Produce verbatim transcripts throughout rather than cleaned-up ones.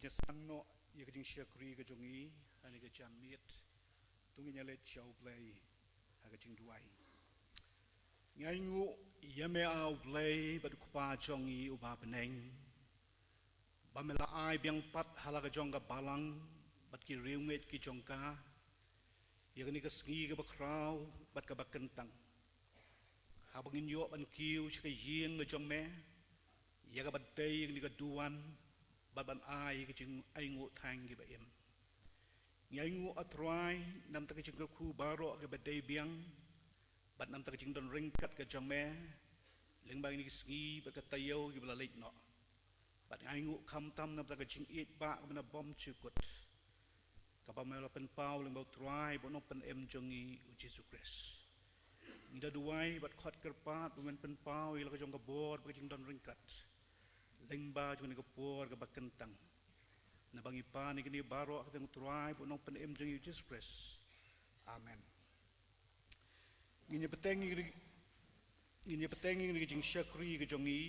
Sdang noh ïa ka jingshakri ka jong ngi ha kane ka janmiet. To ngin ïa leit sha U Blei ha ka jingduwai. Ngi ainguh ïa me, A U Blei bad U Kpa jong ngi uba ha bneng, ba me la ai biang pat ha la ka jong ka balang bad ki riewngeit ki jong ka ïa kane ka sngi kaba khraw bad kaba kyntang, haba ngin ïoh ban kiew sha ka ïing ka jong me ïa kaba dei ïa kane ka duwan bad ban ai ka jingainguh tang kiba im. Ngi ainguh, A Trai, namta ka jingkyrkhu baroh kaba dei biang bad namta ka jingdon ryngkat ka jong me lyngba kine ki sngi bad ka taïew kiba la leit noh. Bad ngi ainguh khamtam namta ka jingïeit ba kaba na bymjukut kaba me la pynpaw lyngba U Trai bad U Nongpynim jong ngi, U Jisu Khrist. Ngi da duwai bad khot kyrpad ba men pynpaw ïa la ka jong ka bor bad ka jingdon ryngkat lyngba jong kane ka por kaba kyntang. Naba ngi pan ïa kine baroh ha ka kyrteng U Trai bad U Nongpynim jong ngi, U Jisu Khrist. Amen. Ngin ïa bteng ïa kane, ngin ïa bteng ïa kane ka jingshakri ka jong ngi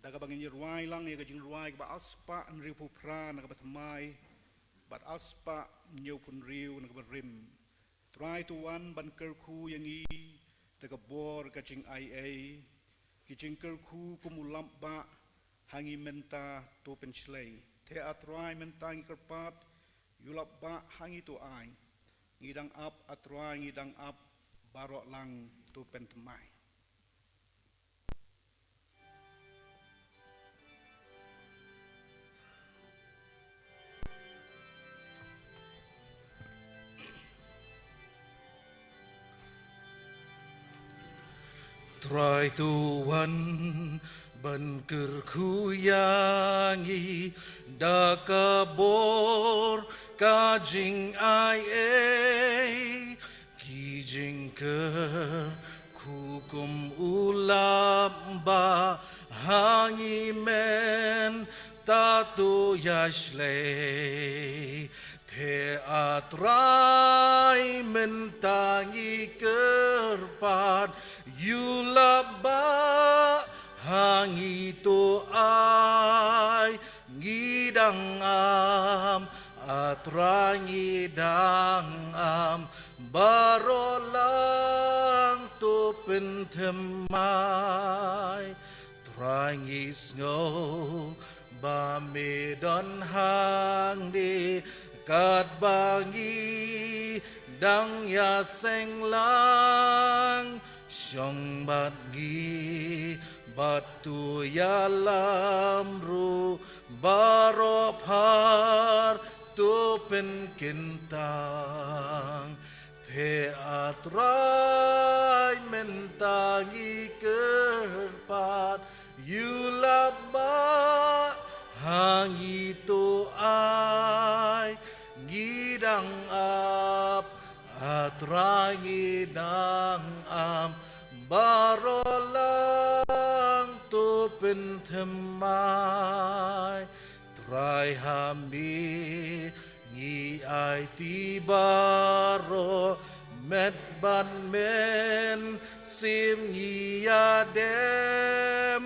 da kaba ngin ïa rwai lang ïa ka jingrwai kaba arspah hynriewphew phra na kaba thymmai bad arspah hynñiewphew hynriew na kaba rim. Trai, to wan ban kyrkhu ïa ngi da ka bor ka jingaiei, ki jingkyrkhu kum u lap ba ha ngi mynta to pynshlei. Te, A Trai, mynta ngi kyrpad, ïa u lap ba ha ngi to ai. Ngi dang ap, A Trai, ngi dang ap, baroh lang to pynthymmai. Trai, to wan ban kyrkhu ïa ngi da ka bor ka jingaiei, ki jingkyrkhu kum u lap ba ha ngi mynta to ïashlei. Te, A Trai, mynta ngi kyrpad, ïa u lap ba ha ngi to ai. Ngi dang ap, A Trai, ngi dang ap, baroh lang to pynthymmai. Trai, ngi sngew ba me don hangne katba ngi dang ïaseng lang. Shong bad ngi bad to ïalam ruh, baroh phar to pynkyntang. Te, A Trai, mynta ngi kyrpad, ïa u lap ba ha ngi to ai. Ngi dang ap, A Trai, ngi dang ap, baroh lang to pynthymmai. Trai, ha me ngi aiti baroh, met bad mynsiem ngi ïadem.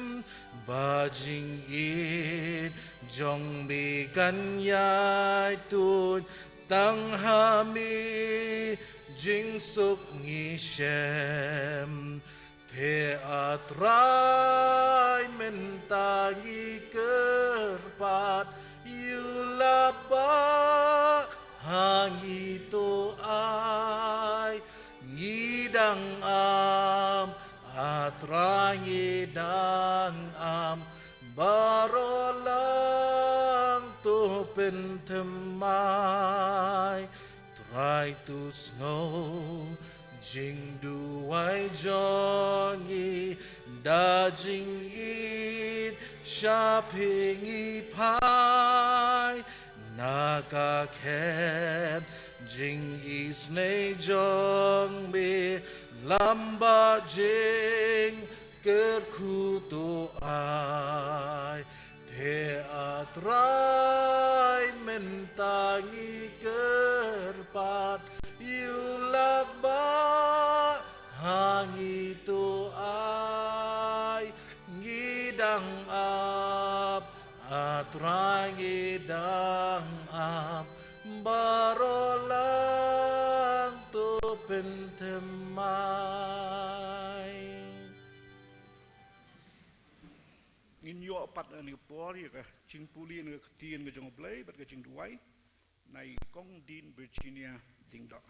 Ba jingïeit jong me kan ïai tuid tang ha me, jingsuk ngi shem. Te, A Trai, mynta ngi kyrpad, ïa u lap ba ha ngi to ai. Ngi dang ap, A Trai, ngi dang ap, baroh lang to pynthymmai. Trai, to sngew jingduwai jong ngi, da jingïeit sha phi ngi phai. Na ka khet jingisynei jong me, lap ba jingkyrkhu to ai. Te, A Trai, mynta ngi kyrpad, ïa u lap ba ha ngi to ai. Ngi dang ap, A Trai, ngi pynthymmai. Ngin ïoh pat ha kane ka por ïa ka jingpule na ka ktien ka jong U Blei bad ka jingduwai na i Kong Dean Virginia Diengdoh.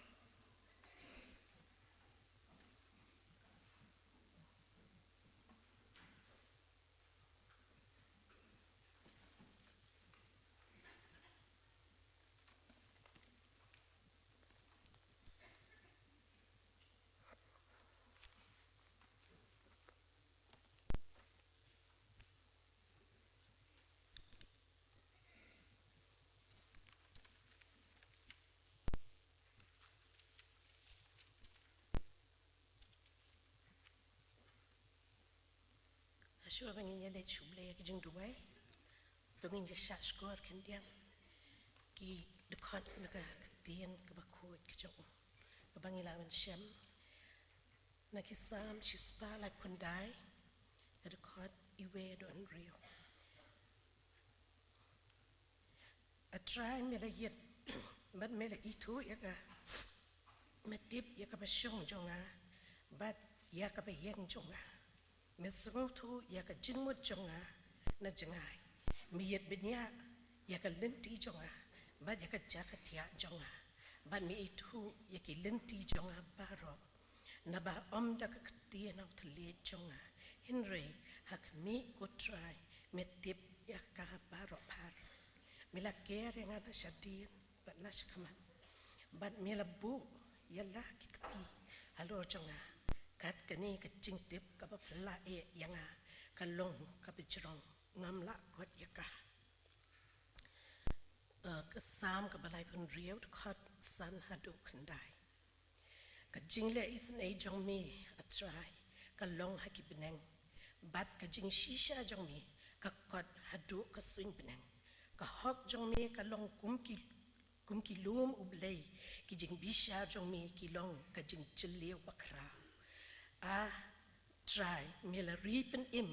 Hashwa ba ngin ïa leit sha U Blei ha ka jingduwai, to ngin ïa shah shkor khyndiat ki dkhot na ka ktien kaba khuid ka jong U, kaba ngi la wan shem na ki Salm shispah laiphew khyndai, ka dkhot iwei haduh hynriew. A Trai, me la ïeit bad me la ithuh ïa nga. Me tip ïa kaba shong jong nga bad ïa kaba ïeng jong nga. Me sngewthuh ïa ka jingmut jong nga na jngai. Me ïeit bniah ïa ka lynti jong nga bad ïa ka jaka thiah jong nga. Bad me ithuh ïa ki lynti jong nga baroh. Naba ym da ka ktien ha u thylliej jong nga, hynrei ha khmih, ko Trai, me tip ïa ka baroh phar. Me la ker ïa nga na shadien bad na shakhmat, bad me la buh ïa la ki kti halor jong nga. Kat kane ka jingtip kaba phylla eh ïa nga ka long kaba jrong, ngam lah kot ïa ka. Eh, ka Salm kaba laiphew hynriew, dkhot san haduh khyndai. Ka jingleh isynei jong me, A Trai, ka long ha ki bneng, bad ka jingshisha jong me ka kot haduh ka suiñ bneng. Ka hok jong me ka long kum ki, kum ki lum U Blei, ki jingbishar jong me ki long ka jingjylliew bakhraw. A Trai, me la ri pynim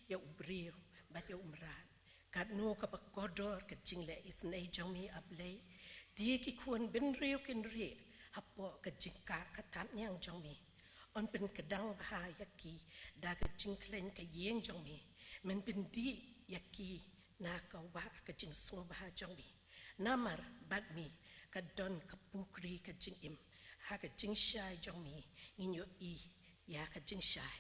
ïa u briew bad ïa u mrad. Katno kaba kordor ka jingleh isynei jong me, A Blei! Te ki khun bynriew kin rieh hapoh ka jingkah ka thapniang jong me. Un pynkdang bha ïa ki da ka jingkhleiñ ka ïing jong me. Men pyndih ïa ki na ka wah ka jingsngewbha jong me. Namar bad me ka don ka pukri ka jingim. Ha ka jingshai jong me ngin ïohi ïa ka jingshai.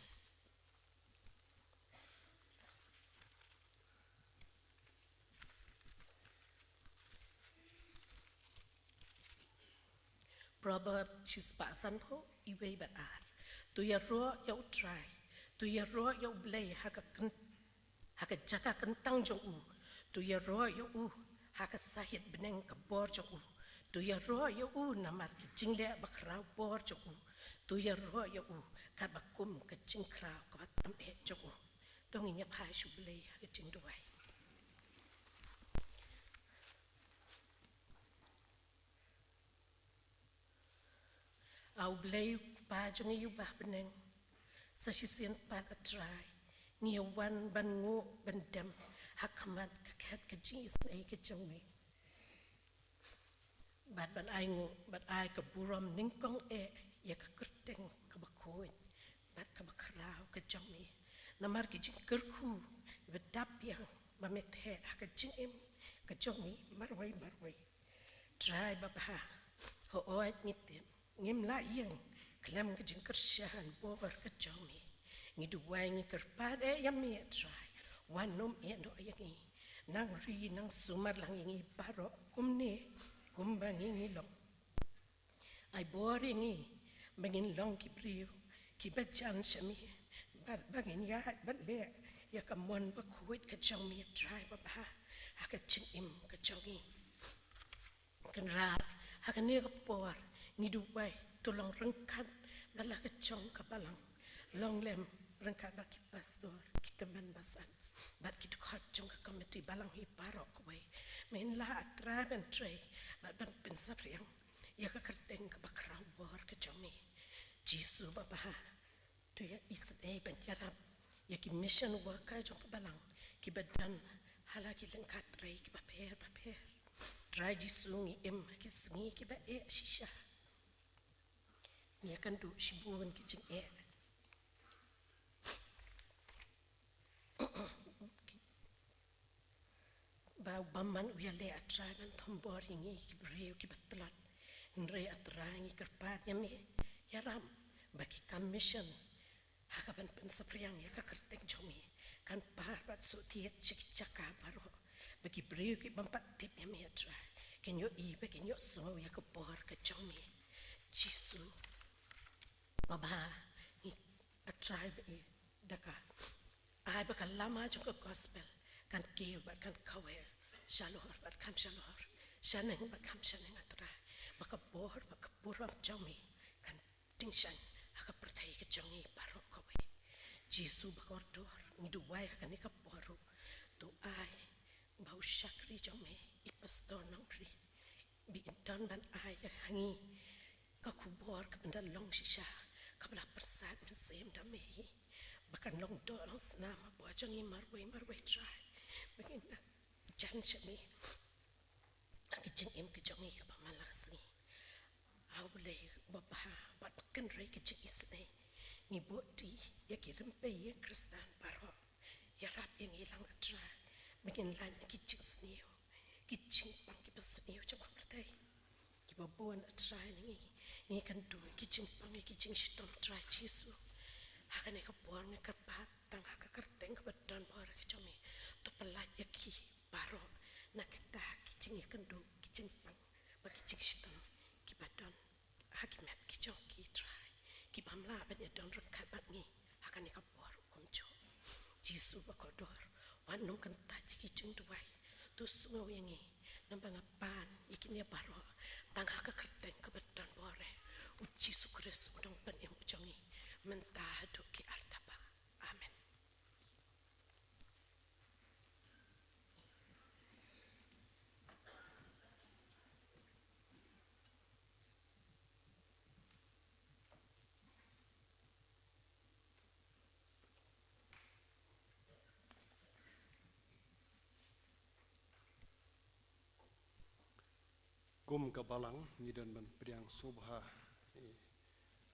Proverb shispah sanphew, iwei bad ar. To ïaroh ïa U Trai, to ïaroh ïa U Blei ha ka kyn-, ha ka jaka kyntang jong u. To ïaroh ïa u ha ka sahit bneng ka bor jong u. To ïaroh ïa u namar ki jingleh bakhraw bor jong u. To ïaroh ïa u katba kum ka jingkhraw kaba tam eh jong u. To ngin ïa phai sha U Blei ha ka jingduwai. A U Blei, U Kpa jong ngi uba ha bneng, sa shisien pat, A Trai, ngi ïa wan ban nguh ban dem ha khmat ka khet ka jingisynei ka jong me, bad ban ai nguh bad ai ka burom nyngkong eh ïa ka kyrteng kaba khuid bad kaba khraw ka jong me. Namar ki jingkyrkhu ba dap biang ba me theh ha ka jingim ka jong me marwei marwei. Trai babha, hooid ngi tip ngim lah ïeng khlem ka jingkyrshan bor ka jong me. Ngi duwai, ngi kyrpad eh ïa me, A Trai, wan nym ïehnoh ïa ngi. Nang ri nang sumar lang ïa ngi baroh kumne kumba ngi ngi long. Ai bor ïa ngi ba ngin long ki briew kiba jan sha me, bad ba ngin ïaid bad leh ïa ka mon bakhuid ka jong me, A Trai babha, ha ka jingim ka jong ngi. Kynrad, ha kane ka por ngi duwai, to long ryngkat bad la ka jong ka balang, long lem ryngkat bad ki pastor, ki tymmen basan bad ki dkhot jong ka komiti balang hi baroh kawei. Men la, A Trai, ban trei bad ban pynsaphriang ïa ka kyrteng kaba khraw bor ka jong me. Jisu babha, to ïa isynei ban ïarap ïa ki mission worker jong ka balang kiba don ha la ki lyngkha trei kiba pher bapher. Trai Jisu, ngi im ha ki sngi kiba eh shisha. Ïa kan duh shibun ki jingeh. Ba u bymman u ïaleh, A Trai, ban thombor ïa ngi ki briew kiba tlot. Hynrei A Trai, ngi kyrpad ïa me, ïalam ba ki kam mission ha kaban pynsaphriang ïa ka kyrteng jong me kan par bad shu thied sha ki jaka baroh, ba ki briew ki bym pat tip ïa me, A Trai, kin ïohi bad kin ïohsngew ïa ka bor ka jong me. Jisu babha, ngi, A Trai, ba i da ka ai ba ka lama jong ka gospel kan kiew bad kan kawei, shalor bad kham shalor, shaneng bad kham shaneng, A Trai, ba ka bor bad ka burom jong me kan tyngshaiñ ha ka pyrthei ka jong ngi baroh kawei. Jisu bakordor, ngi duwai ha kane ka por ruh, to ai ba u shakri jong me, i Pastor Nongbri, ba in don ban ai ïa ngi ka khubor kaba da long shisha, kaba la pyrsad mynsiem da me hi, ba kan long doh long snam ha bor jong ngi marwei marwei, Trai, ba ngin jan sha me ha ka jingim ka jong ngi kaba man la ka sngi. A Blei babha bad ba kynrei ka jingisynei, ngi buh ïa ki rympei ïing Khristan baroh, ïarap ïa ngi lang, A Trai, ba ngin lait na ki jingsniew, ki jingpang kiba sniew jong ka pyrthei. Kiba bun, A Trai, na ngi, ngi kan duh ïa ki jingpang, ïa ki jingshitom, Trai Jisu. Ha kane ka por ngi kyrpad tang ha ka kyrteng kaba don bor ka jong me, to pyllait ïa ki baroh na kita ki jingïakynduh, ki jingpang bad ki jingshitom kiba don ha ki met ki jong ki, Trai, ki bym lah ban ïadon ryngkat bad ngi ha kane ka por ruh kumjuh. Jisu bakordor, wat nym kyntait ïa ki jingduwai, to sngew ïa ngi, namar ba nga pan ïa kine baroh tang ha ka kyrteng kaba don bor, eh, u Jisu Khrist, u Nongpynim u jong ngi, mynta haduh ki artapa. Amen. Kum ka balang, ngi don ban pdiang sngewbha ïa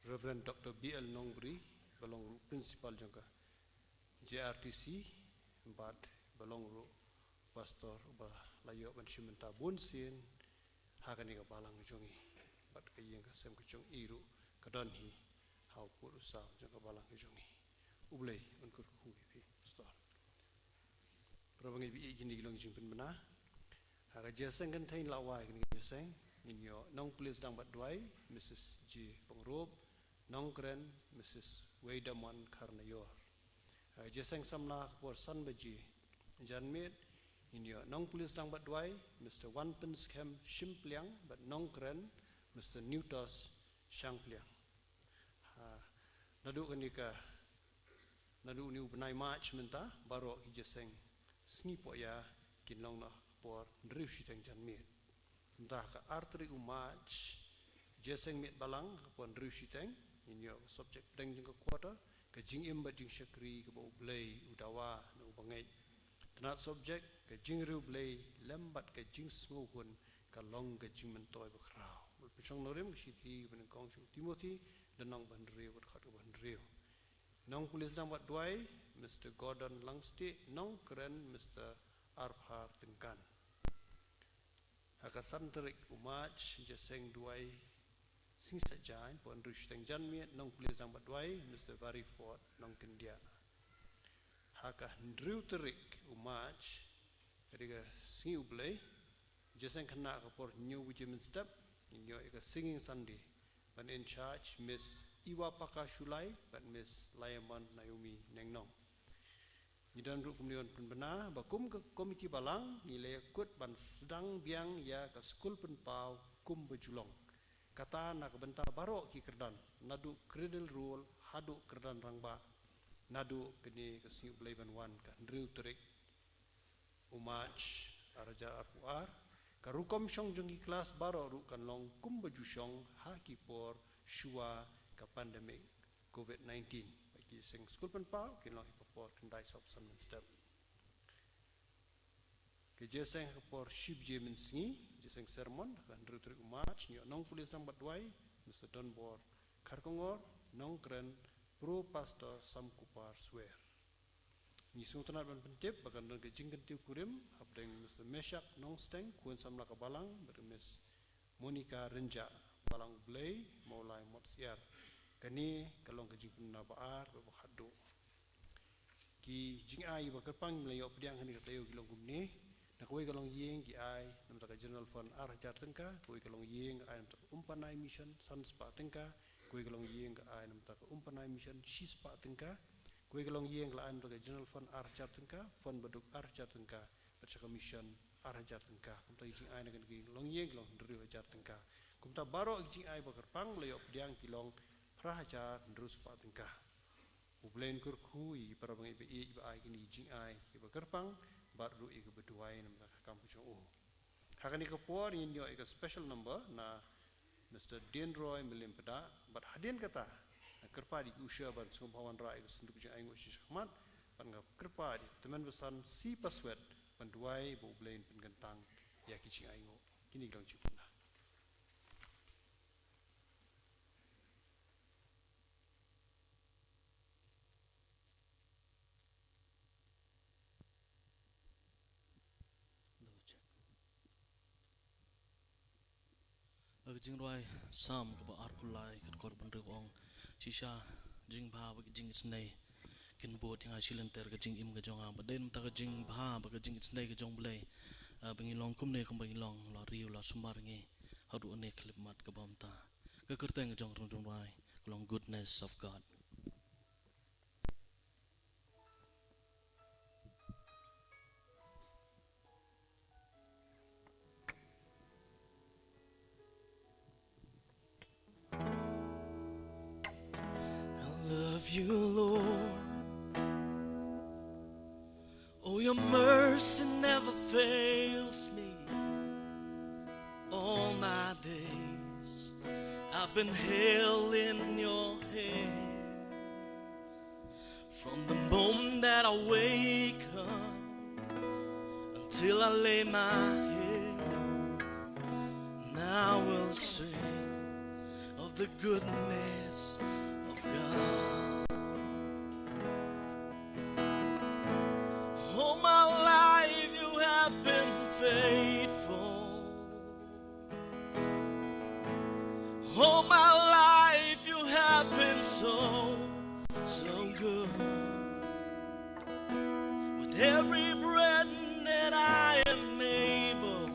i Reverend Doctor B L Nongbri, ba long ruh Principal jong ka J R T C, bad ba long ruh Pastor ba la ïoh ban shim bynta bun sien ha kane ka balang jong ngi, bad ka ïing ka sem ka jong i ruh ka don hi ha u pud u sam jong ka balang ka jong ngi. U Blei un kyrkhu ïa phi, Pastor. Para bangeit, ba ïeit, kine ki long ki jingpynbna. Ha ka jingïaseng kynthei, la wai kine ki jingïaseng, ngin ïoh Nongpule Sdang Batduai, Missus J Pyngrope, Nongkren, Missus Weidamon Kharnaior. Ha ka jingïaseng samla, ka por san baje janmiet, ngin ïoh Nongpule Sdang Batduai, Mister Wanpynskhem Shympliang, bad Nongkren, Mister Newtos Shangpliang. Ha, naduh kane ka, naduh une u bnai March mynta, baroh ki jingïaseng sngi pohïa kin long na ka por hynriew shiteng janmiet. Mynta ka ar tarik u March, jingïaseng miet balang ka por hynriew shiteng, ngin ïoh ka subject pdeng jong ka quarter, ka jingim bad jingshakri kaba U Blei u dawa na u bangeit. Tnat subject, ka jingriewblei lem bad ka jingsngewhun ka long ka jingmyntoi bakhraw. Bad pynshong nongrim ka shithi kaba nyngkong sha u Timothy, lynnong ba hynriew, dkhot kaba hynriew. Nongpule Sdang Batduai, Mister Gordon Langstieh, Nongkren, Mister Arphar Tyngkan. Ha ka san tarik u March, jingïaseng duwai sngi Saitjaiñ, por hynriew shiteng janmiet, Nongpule Sdang Batduai, Mister Variford Nongkyndiah. Ha ka hynriew tarik u March, ka dei ka sngi U Blei, jingïaseng khynnah ka por hynñiew baje mynstep, ngin ïoh ïa ka Singing Sunday, ban in charge Miss Iwapaka Shullai bad Miss Laiamon Naomi Nengnong. Ngi don ruh kumne ban pynbna ba kum ka komiti balang ngi la ïakut ban sdang biang ïa ka skul pynpaw kumba ju long, kata na ka bynta baroh ki kyrdan, naduh Cradle Roll haduh kyrdan rangbah, naduh kane ka sngi U Blei ban wan, ka hynriew tarik u March, ar hajar arphew ar. Ka rukom shong jong ki klas baroh ruh kan long kumba ju shong ha ki por shuwa ka pandemic Covid nineteen. Ba ki jingïaseng skul pynpaw kin long ha ka por khyndai sawphew san mynstep. Ka jingïaseng ha ka por shi baje mynsngi, jingïaseng sermon, ka hynriew tarik u March, ngin ïoh Nongpule Sdang Batduai, Mister Donbor Kharkongor, Nongkren, Pro Pastor Samkupar Swer. Ngi sngewtynnat ban pyntip ba kan don ka jingkyntiew kurim hapdeng Mister Meshak Nongsteng, khun samla ka balang, bad Miss Monica Rynjah, balang U Blei, Mawlai Motsiar. Kane ka long ka jingpynbna ba ar bad ba khatduh. Ki jingai ba kyrpang ba la ïoh pdiang ha kane ka taïew ki long kumne. Na kawei ka longïing ki ai na bynta ka General Fund ar hajar tyngka, kawei ka longïing ka ai na bynta ka Umpanai Mission san spah tyngka, kawei ka longïing ka ai na bynta ka Umpanai Mission shi spah tyngka, kawei ka longïing ka la ai na bynta ka General Fund ar hajar tyngka, fund baduk ar hajar tyngka, bad sha ka mission ar hajar tyngka. Kumta ki jingai na kane ka longïing ki long hynriew hajar tyngka. Kumta baroh ki jingai ba kyrpang ba la ïoh pdiang ki long phra hajar hynriew spah tyngka. U Blei un kyrkhu ïa ki para bangeit ba ïeit ba ai kine ki jingai ïa ba kyrpang, bad ruh ïa kaba duwai namar ka kam ka jong u. Ha kane ka por ngin ïoh ïa ka special number na Mister Dienroy Mylliem Pdeng, bad hadien kata nga kyrpad ïa ki usher ban sngewbha wanrah ïa ka synduk jingainguh sha shakhmat, bad nga kyrpad ïa ka tymmen basan C. Paswet ban duwai ba U Blei un pynkyntang ïa ki jingainguh. Kine ki long jingpynbna. Ka jingrwai Salm kaba arphew lai, ka dkhot ba hynriew ka ong, shisha jingbha bad ka jingisynei kin bud ïa nga shi lynter ka jingim ka jong nga. Bad dei namar ka jingbha bad ka jingisynei ka jong U Blei, ah, ba ngi long kumne kumba ngi long, la riew la sumar ngi haduh kane ka khyllipmat kaba mynta. Ka kyrteng ka jong ka jingrwai ka long Goodness of God. I love you, Lord. Oh, your mercy never fails me. All my days I've been held in your hand. From the moment that I wake up until I lay my head, and I will sing of the goodness of God. All my life you have been faithful. All my life you have been so, so good. With every breath that I am able,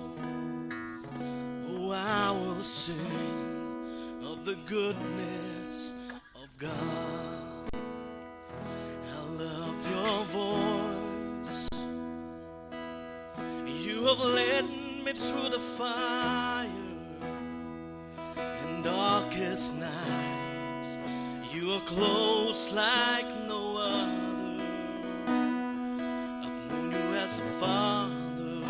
oh, I will sing of the goodness of God. I love your voice. You have led me through the fire and darkest night. You are close like no other. I've known you as a father.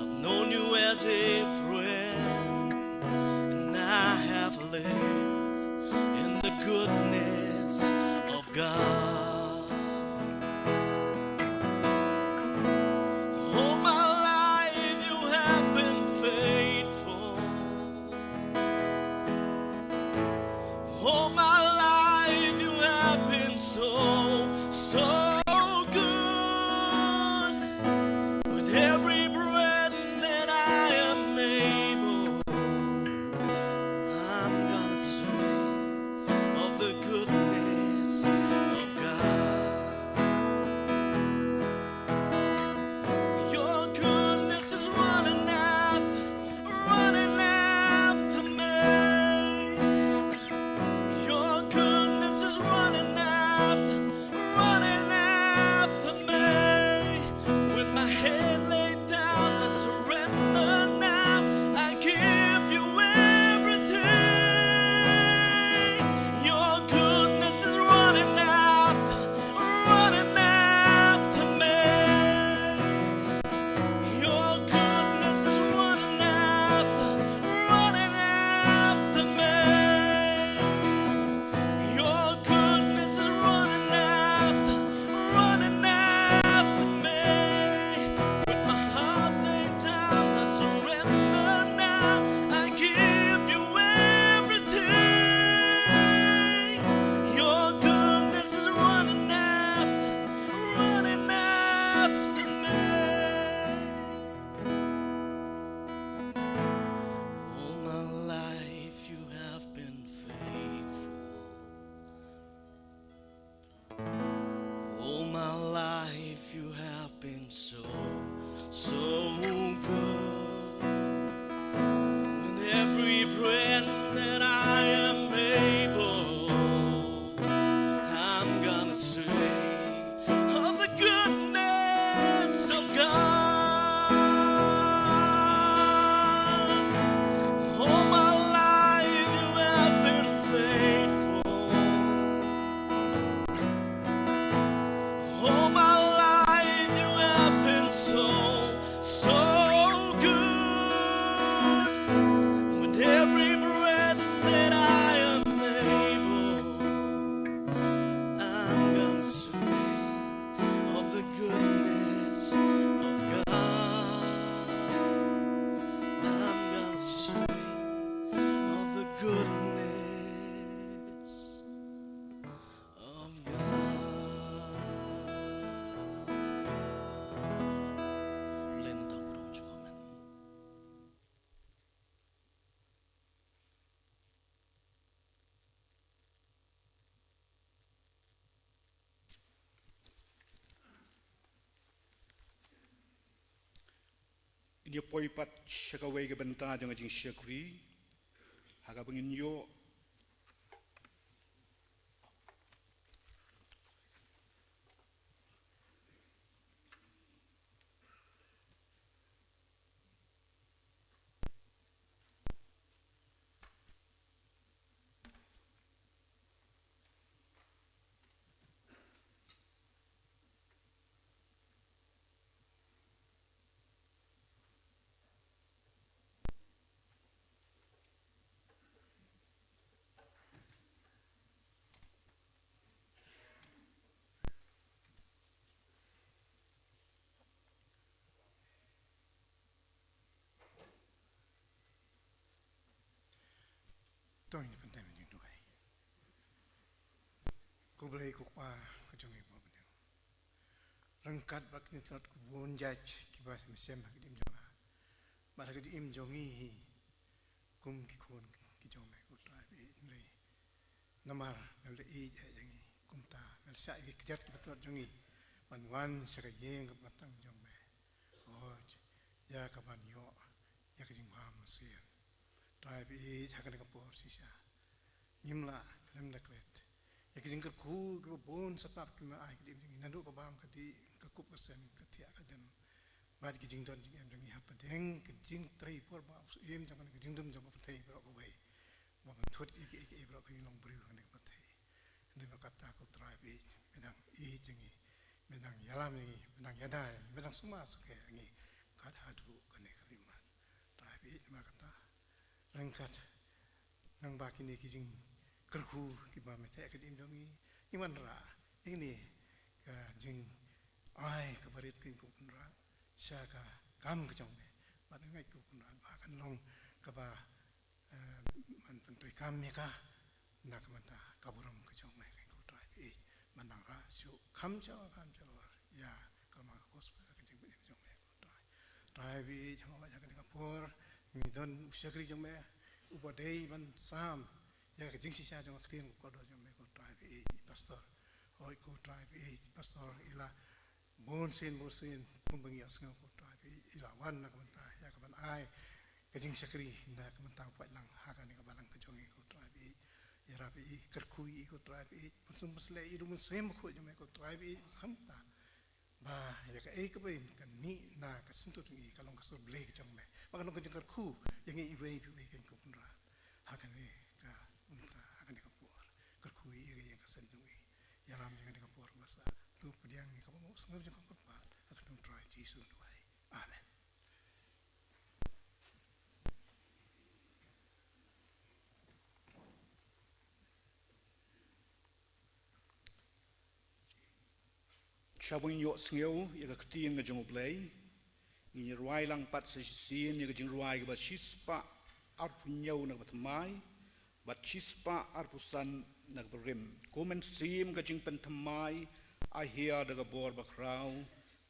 I've known you as a friend. And I have lived in the goodness of God. All my life you have been faithful. All my life you have been so, so good. With every breath that I am Every breath that I am able, I'm gonna sing of the goodness of God. All my life you have been faithful. All my life you have been so, so good. With every breath that I am able, I'm gonna sing of the goodness of God. I'm gonna sing of the goodness of God. Len ta brong chumen. Ngin ïa poi pat sha kawei ka bynta jong ka jingshakri. Ha kaba ngin ïoh To ngin pyndem ïa ka jingduwai. Ko Blei ko Kpa ka jong ngi ba bniah. Ryngkat bad kine ki tlot ki bun jait kiba mynsiem ha ka jingim jong nga. Bad ha ka jingim jong ngi hi kum ki khun ki jong me ko Trai ba ïeit, hynrei namar me la ïeit ïa ngi, kumta me la shah ïa ki kjat kiba tlot jong ngi ban wan sha ka ïing kaba tang jong me. Hooid, ïa kaban ïoh ïa ka jingbha mynsiem. Trai ba ïeit, ha kane ka por shisha ngim lah khlem da klet ïa ki jingkyrkhu kiba bun satap ki me ai ka jingim jong ngi, naduh ka bam ka dih, ka kup ka sem, ka thiah ka dem, bad ki jingdon jingem jong ngi hapdeng ka jingtrei por ba u syiem jong kane ka jingdum jong ka pyrthei baroh kawei. Ba ban thut ïa kiei kiei baroh ka jinglong briew ha kane ka pyrthei. Hynrei ba kata ko Trai ba ïeit, me dang ïeit ïa ngi, me dang ïalam ïa ngi, me dang ïada ïa ngi, me dang sumar sukher ïa ngi kat haduh kane ka khyllipmat. Trai ba ïeit, namar kata ryngkat nangba kine ki jingkyrkhu kiba me theh ha ka jingim jong ngi, ngi wanrah ïa kine ka jingai kaba rit keiñ ko Kynrad sha ka kam ka jong me. Bad nga ngeit ko Kynrad ba kan long kaba, eh, ban pyntreikam ïa ka na ka bynta ka burom ka jong me keiñ ko Trai ba ïeit. Ban nang rah shuh kham shalor kham shalor ïa ka lama ka gospel ka jingpynim jong me ko Trai. Trai ba ïeit, hooid ha kane ka por ngi don u shakri jong me uba dei ban sam ïa ka jingshisha jong ka ktien ka kordor jong me ko Trai ba ïeit, i pastor. Hooid ko Trai ba ïeit, i pastor i la bun sien bun sien kumba ngi ïohsngew ko Trai ba ïeit, i la wan na ka bynta ïa ka ban ai ka jingshakri na ka bynta u paidlang ha kane ka balang ka jong ngi ko Trai ba ïeit. Ïarap ïa i, kyrkhu ïa i ko Trai ba ïeit, pynshong pynsleh ïa i da u Mynsiem Bakhuid jong me ko Trai ba ïeit, ba khamtam ba ïa kaei kaba kan mih na ka syntiew jong i ka long ka sur Blei ka jong me, ba ka long ka jingkyrkhu ïa ngi iwei pa iwei keiñ ko Kynrad. Ha kane ka bynta, ha kane ka por, kyrkhu ïa i, ïa ka seng jong i. Ïalam ïa kane ka por ba sah, to pdiang ïa kaba mut sngewbha jong ka kyrpad ha ka kyrteng u Trai Jisu ngi duwai. Amen. Sha ban ïohsngew ïa ka ktien ka jong U Blei, ngin ïa rwai lang pat sa shisien ïa ka jingrwai kaba shispah arphew hynñiew na kaba thymmai bad shispah arphew san na kaba rim. Ko Mynsiem ka jingpynthymmai, ai hiar da ka bor bakhraw,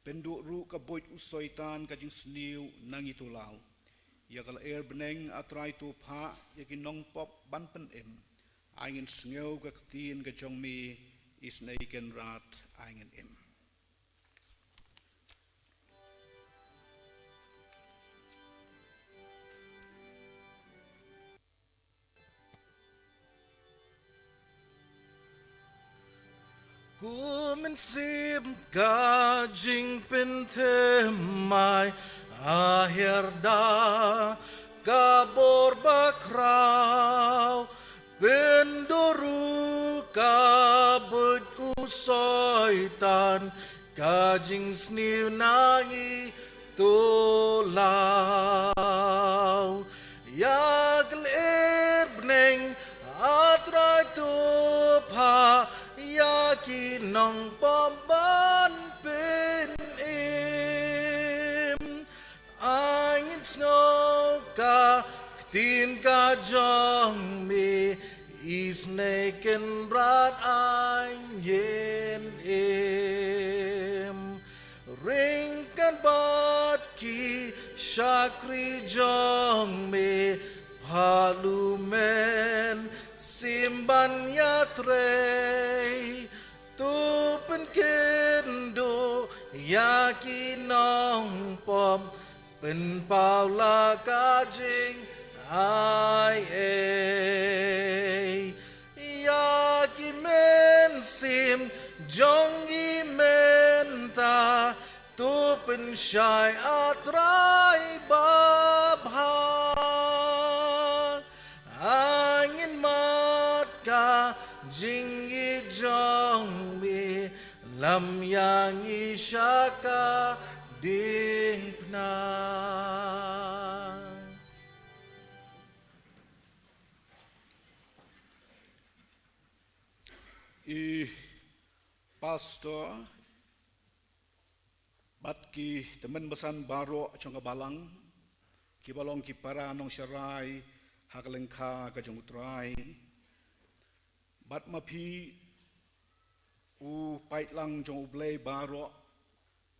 pynduh ruh ka buit u Soitan ka jingsniew na ngi to law. Ïa ka lyer bneng, A Trai, to phah ïa ki nongpop ban pynim. Ai ngin sngew ka ktien ka jong me, Isynei Kynrad, ai ngin im. Ku mynsiem ka jingpynthymmai, a hiar da ka bor bakhraw, pynduh ruh ka buit u Soitan, ka jingsniew na ngi to law. Ïa ka lyer bneng, A Trai, to pha ïa ki nongpop ban pynim. Ai ngin sngew ka ktien ka jong me, isynei kynrad ai ngin im. Ryngkat bad ki shakri jong me, pha u Mynsiem ban ïatrei. To pynkynduh ïa ki nongpop, pynpaw la ka jingaiei. Ïa ki mynsiem jong ngi mynta, to pynshai, A Trai babha. Ai ngin mad ka jingïeit jong me, lam ïa ngi sha ka diengphna. I pastor bad ki tymmen basan baroh jong ka balang, kiba long ki para nongsharai ha ka lyngkha ka jong U Trai, bad ma phi u paidlang jong U Blei baroh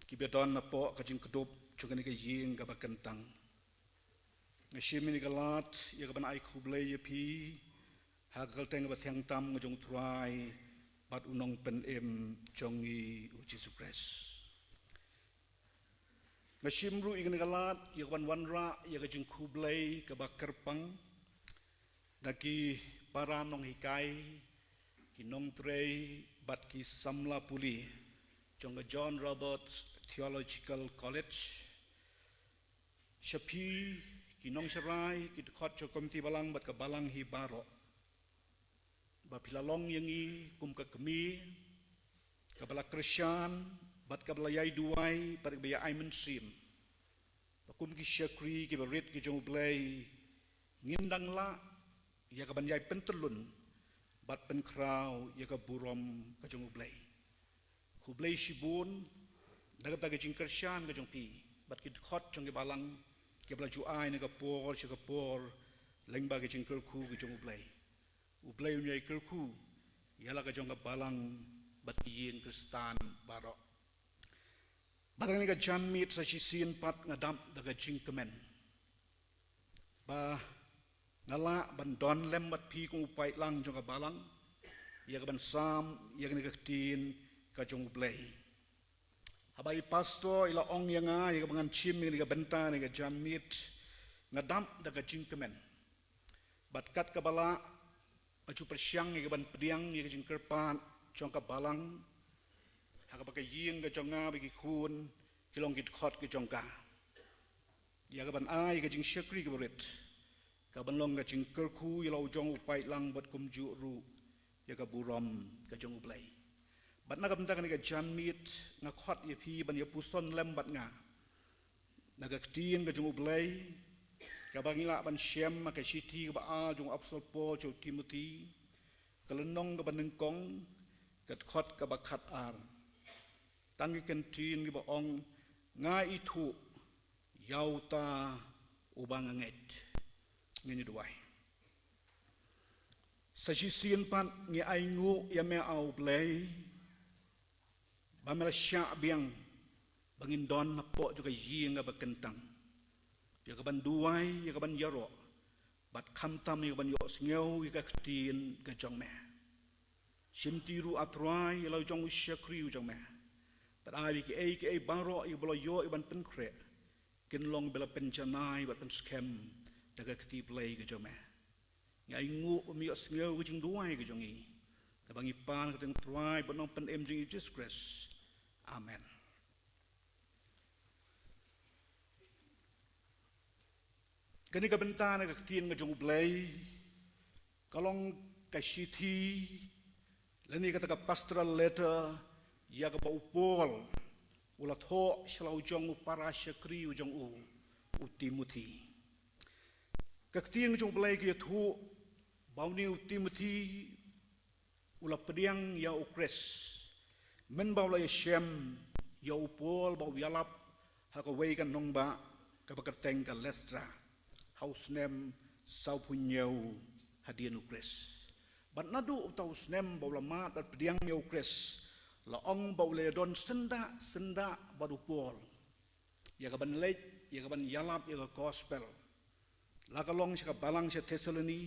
kiba don napoh ka jingkdup jong kane ka ïing kaba kyntang. Nga shim ïa kane ka lad ïa kaban ai khublei ïa phi ha ka kyrteng kaba thiang tam ka jong U Trai bad U Nongpynim jong ngi U Jisu Khrist. Nga shim ruh ïa kane ka lad ïa kaban wanrah ïa ka jingkhublei kaba kyrpang na ki para nonghikai, ki nongtrei bad ki samla pule jong ka John Roberts Theological College. Sha phi ki nongsharai, ki dkhot jong ka komiti balang bad ka balang hi baroh, ba phi la long ïa ngi kum ka kmie kaba la kyrshan bad kaba la ïai duwai bad kaba ïa ai mynsiem, ba kum ki shakri kiba rit ki jong U Blei, ngin dang lah ïa kaban ïai pyntyllun bad pynkhraw ïa ka burom ka jong U Blei. Khublei shibun na ka bynta ka jingkyrshan ka jong phi bad ki dkhot jong ki balang kiba la ju ai na ka por sha ka por lyngba ka jingkyrkhu ka jong U Blei. U Blei un ïai kyrkhu ïa la ka jong ka balang bad ki ïing Khristan baroh. Bad ha kane ka janmiet sa shisien pat nga dap da ka jingkmen ba nga lah ban don lem bad phi kum u paidlang jong ka balang ïa kaban sam ïa kane ka ktien ka jong U Blei. Haba i pastor i la ong ïa nga ïa kaba ngan shim ïa kane ka bynta ha kane ka janmiet, nga dap da ka jingkmen. Bad kat kaba lah, nga ju pyrshang ïa kaban pdiang ïa ka jingkyrpad jong ka balang ha kaba ka ïing ka jong nga bad ki khun ki long ki dkhot ki jong ka, ïa kaban ai ka jingshakri kaba rit, kaban long ka jingkyrkhu ïa la u jong u paidlang bad kumjuh ruh ïa ka burom ka jong U Blei. Bad na ka bynta kane ka janmiet nga khot ïa phi ban ïa puson lem bad nga na ka ktien ka jong U Blei kaba ngi lah ban shem ha ka shithi kaba ar jong u Apostol Paul sha u Timothi, ka lynnong kaba nyngkong, ka dkhot kaba khatar. Tang ki kyntien kiba ong, nga ithuh ïa uta uba nga ngeit. Ngin ïa duwai. Sa shisien pat ngi ainguh ïa me, A U Blei, ba me la shah biang ba ngin don hapoh jong ka ïing kaba kyntang, ïa kaban duwai, ïa kaban ïaroh, bad khamtam ïa kaban ïohsngew ïa ka ktien ka jong me. Shimti ruh, A Trai, ïa la u jong u shakri u jong me, bad ai ba kiei kiei baroh ïa ba la ïoh ïa ban pynkhreh kin long ba la pynjanai bad pynskhem da ka kti Blei ka jong me. Ngi ainguh ba me ïohsngew ka jingduwai ka jong ngi. Kaba ngi pan ka kyrteng Trai bad Nongpynim jong U Jisu Khrist. Amen. Kane ka bynta na ka ktien ka jong U Blei ka long ka shithi lane kata ka pastoral letter ïa kaba u Paul u la thoh sha la u jong u para shakri u jong u, u Timothi. Ka ktien ka jong U Blei ka ïathuh ba une u Timothi u la pdiang ïa U Khrist mynba u la ïashem ïa u Paul ba u ïalap ha kawei ka nongbah kaba kyrteng ka Listra ha u snem sawphew hynñiew hadien U Khrist. Bad naduh uta u snem ba u la mad bad pdiang ïa U Khrist, la ong ba u la ïadon syndah syndah bad u Paul ïa kaban leit, ïa kaban ïalap ïa ka gospel, la ka long sha ka balang sha Thessaloni,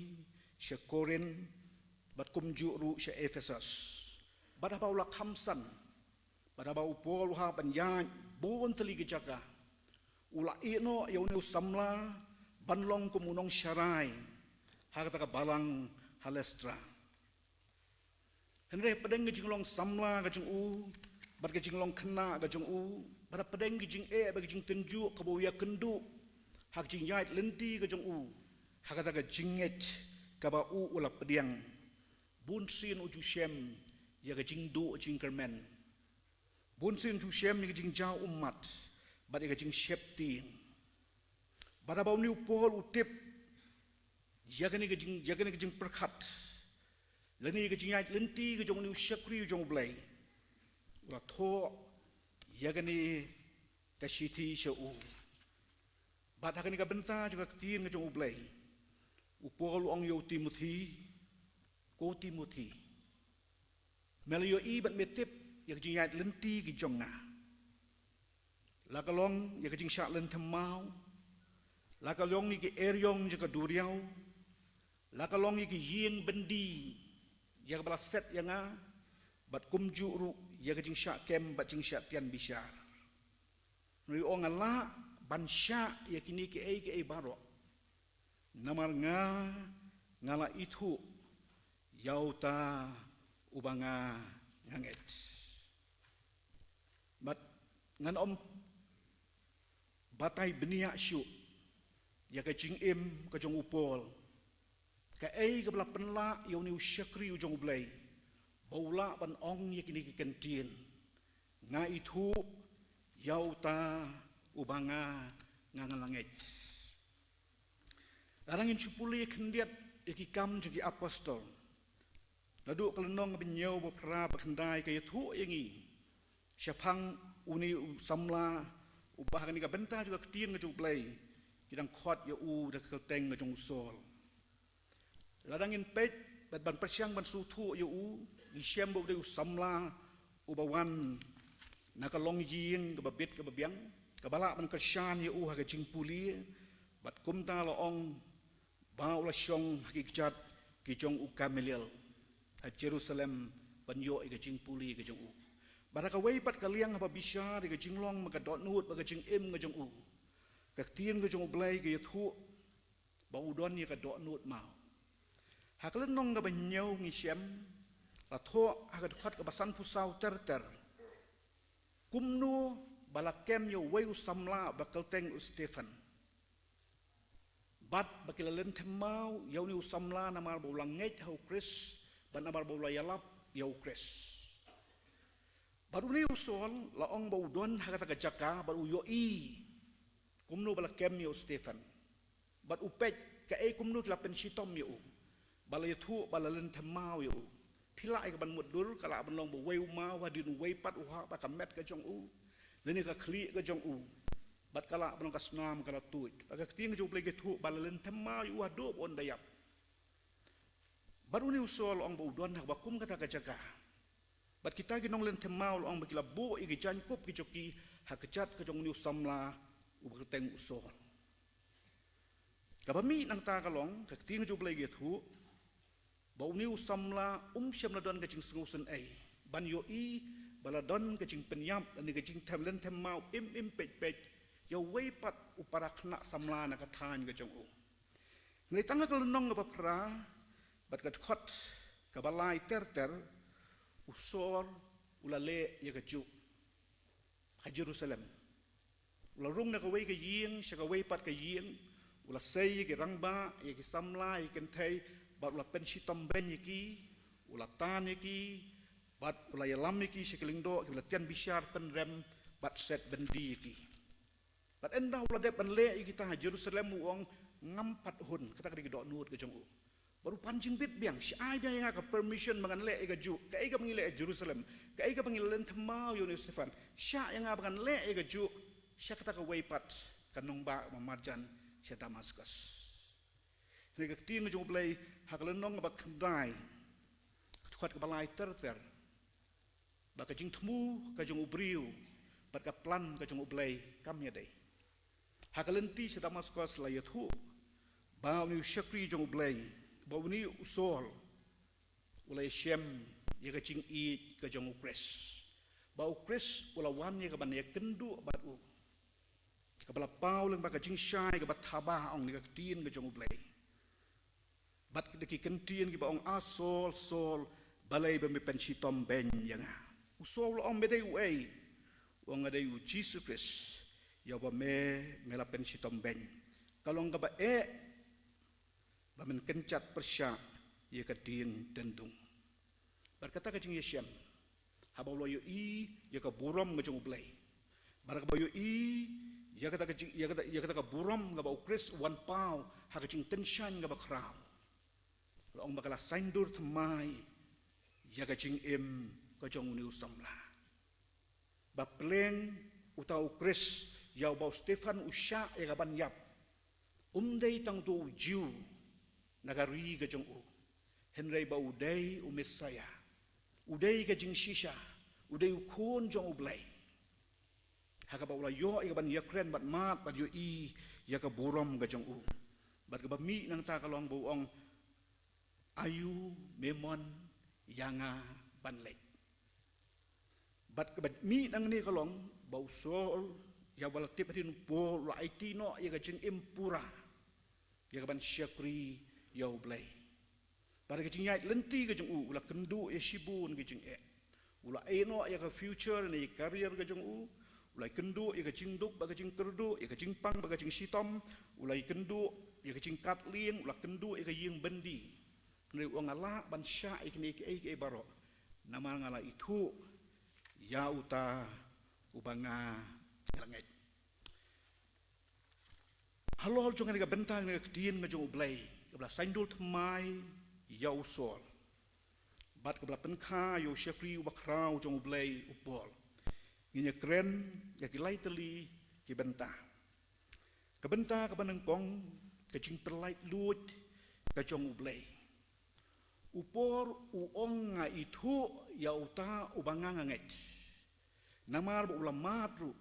sha Korinth, bad kumjuh ruh sha Ephesus. Bad haba u la kham san, bad haba u Paul u hap ban ïaid bun tylli ki jaka, u la ïehnoh ïa une u samla ban long kum u nongsharai ha kata ka balang ha Listra. Hynrei hapdeng ka jinglong samla ka jong u, bad ka jinglong khynnah ka jong u, bad hapdeng ka jingeh bad ka jingtynjuh kaba u ïakynduh ha ka jingïaid lynti ka jong u ha kata ka jingngeit kaba u u la pdiang, bunsien u ju shem ïa ka jingduh jingkyrmen. Bunsien u ju shem ïa ka jingjaw ummat bad ïa ka jingsheptieng. Bad haba une u Paul u tip ïa kane ka jing, ïa kane ka jingpyrkhat lane ka jingïaid lynti ka jong une u shakri u jong U Blei, u la thoh ïa kane ka shithi sha u. Bad ha kane ka bynta jong ka ktien ka jong U Blei, u Paul u ong ïa u Timothi, ko Timothi, me la ïohi bad me tip ïa ka jingïaid lynti ki jong nga. La ka long ïa ka jingshah lynthem maw, la ka long ïa ki eriong jong ka duriaw, la ka long ïa ki ïing byndi ïa kaba la set ïa nga, bad kumjuh ruh ïa ka jingshah kem bad jingshah tian bishar. Hynrei u ong nga lah ban shah ïa kine kiei kiei baroh, namar nga, nga la ithuh ïa uta uba nga, nga ngeit. Bad ngan ym batai bniah shuh ïa ka jingim ka jong u Paul, kaei kaba la pynlah ïa une u shakri u jong U Blei ba u lah ban ong ïa kine ki kyntien, nga ithuh ïa uta uba nga, nga, nga la ngeit. Lada ngin shu pule khyndiat ïa ki Kam jong ki Apostol, naduh ka lynnong ba hynñiew, ba phra, ba khyndai, ka ïathuh ïa ngi shaphang une u samla uba ha kane ka bynta jong ka ktien ka jong U Blei ki dang khot ïa u da ka kyrteng ka jong u Saul. Lada ngin peit bad ban pyrshang ban sngewthuh ïa u, ngi shem ba u dei u samla uba wan na ka longïing kaba bit kaba biang, kaba lah ban kyrshan ïa u ha ka jingpule, bad kumta la ong ba u la shong ha ki kjat ki jong u Gamaliel ha Jerusalem ban ïoh ïa ka jingpule ka jong u. Bad ha kawei pat ka liang haba bishar ïa ka jinglong bad ka dohnud bad ka jingim ka jong u, ka ktien ka jong U Blei ka ïathuh ba u don ïa ka dohnud maw. Ha ka lynnong kaba hynñiew ngi shem, la thoh ha ka dkhot kaba sanphew saw ter ter kumno ba la kem ïa uwei u samla ba kyrteng u Stephen. Bad ba ki la lynthem maw ïa une u samla namar ba u la ngeit ha u Khrist, bad namar ba u la ïalap ïa u Khrist. Bad une u Saul la ong ba u don ha kata ka jaka bad u ïohi kumno ba la kem ïa u Stephen. Bad u peit kaei kumno ki la pynshitom ïa u, ba la ïathuh ba la lynthem maw ïa u. Phi lah ïa ka ban mutdur, ka lah ban long ba uwei u maw hadien uwei pat u hap ha ka met ka jong u, lane ka khlieh ka jong u. Bad ka lah ban long ka snam ka la tuid. Bad ka ktien ka jong U Blei ka ïathuh ba la lynthem maw ïa u haduh ba un da ïap. Bad une u Saul la ong ba u don ha kaba kum kata ka jaka. Bad kita ki nonglynthem maw la ong ba ki la buh ïa ki jaiñkup ki jong ki ha kjat ka jong une u samla uba kyrteng u Saul. Kaba mih nangta ka long, ka ktien ka jong U Blei ka ïathuh ba une u samla um shym la don ka jingsngewsynei ban ïohi ba la don ka jingpynïap lane ka jingthem lynthem maw im im peit peit ïa uwei pat u para khynnah samla na ka thaiñ ka jong u. Hynrei tang ha ka lynnong kaba phra bad ka dkhot kaba lai ter ter, u Saul u la leh ïa kajuh ha Jerusalem. U la rung na kawei ka ïing sha kawei pat ka ïing, u la sei ïa ki rangbah, ïa ki samla, ïa ki kynthei, bad u la pynshitom beiñ ïa ki, u la tan ïa ki, bad u la ïalam ïa ki sha ki lyngdoh, kiba la tian bishar pynrem, bad set byndi ïa ki. Bad ynda u la dep ban leh ïa kita ha Jerusalem, u ong, ngam pat hun, kata ka dei ka dohnud ka jong u. Bad u pan jingbit biang, shai biang ïa nga ka permission ba ngan leh ïa kajuh, kaei kaba ngi leh ha Jerusalem, kaei kaba ngi la len thymmai ïa une u Stephan, shah ïa nga ba ngan leh ïa kajuh sha kata kawei pat ka nongbah ba marjan sha Damascus. Hynrei ka ktien ka jong U Blei ha ka lynnong kaba khyndai, ka dkhot kaba lai ter ter, ba ka jingthmu ka jong u briew bad ka plan ka jong U Blei kam ïadei. Ha ka lynti sha Damascus la ïathuh ba une u shakri jong U Blei, ba une u Saul, u la ïashem ïa ka jingïeit ka jong u Khrist, ba u Khrist u la wan ïa ka ban ïakynduh bad u, kaba la paw lyngba ka jingshai kaba thaba, ong na ka ktien ka jong U Blei. Bad da ki kyntien kiba ong, A Saul, Saul, balei ba me pynshitom beiñ ïa nga? U Saul u la ong, Me dei uei? U ong, Nga dei u Jisu Khrist, ïa uba me, me la pynshitom beiñ. Ka long kaba eh ba men kynjat pyrshah ïa ka dieng dyndung. Bad kata ka jingïashem, haba u la ïohi ïa ka burom ka jong U Blei, bad haba u ïohi ïa kata ka jing, ïa kata, ïa kata ka burom kaba u Khrist u wan paw ha ka jingtyngshaiñ kaba khraw, la ong ba ka la saiñdur thymmai ïa ka jingim ka jong une u samla. Ba pleng uta u Khrist ïa uba u Stephan u shah ïa ka ban ïap, um dei tang uto u Jiw na ka ri ka jong u, hynrei ba u dei u Messaïah, u dei ka jingshisha, u dei u Khun jong U Blei. Ha kaba u la ïoh ïa ka ban ïakren bad mad bad ïohi ïa ka burom ka jong u. Bad kaba mih nangta ka long ba u ong, Aïu me mon ïa nga ban leit? Bad kaba mih nangne ka long ba u Saul, ïa uba la tip hadien u Paul, u la aiti noh ïa ka jingim pura ïa ka ban shakri ïa U Blei. Bad ka jingïaid lynti ka jong u, u la kynduh ïa shibun ki jingeh. U la ïeh noh ïa ka future ne ïa ka career ka jong u. U la ïakynduh ïa ka jingduk bad ka jingkyrduh, ïa ka jingpang bad ka jingshitom. U la ïakynduh ïa ka jingkatlieng, u la kynduh ïa ka ïing byndi. Hynrei u ong, Nga lah ban shah ïa kine kiei kiei baroh, namar nga la ithuh ïa uta uba nga la ngeit. Halor jong kane ka bynta, kane ka ktien ka jong U Blei kaba la saiñdur thymmai ïa u Saul, bad kaba la pynkha ïa u shakri uba khraw jong U Blei u Paul, ngin ïakren ïa ki lai tylli ki bynta. Ka bynta kaba nyngkong, ka jingpynlait luid ka jong U Blei. U Paul u ong, Nga ithuh ïa uta uba nga nga ngeit, namar ba u la mad ruh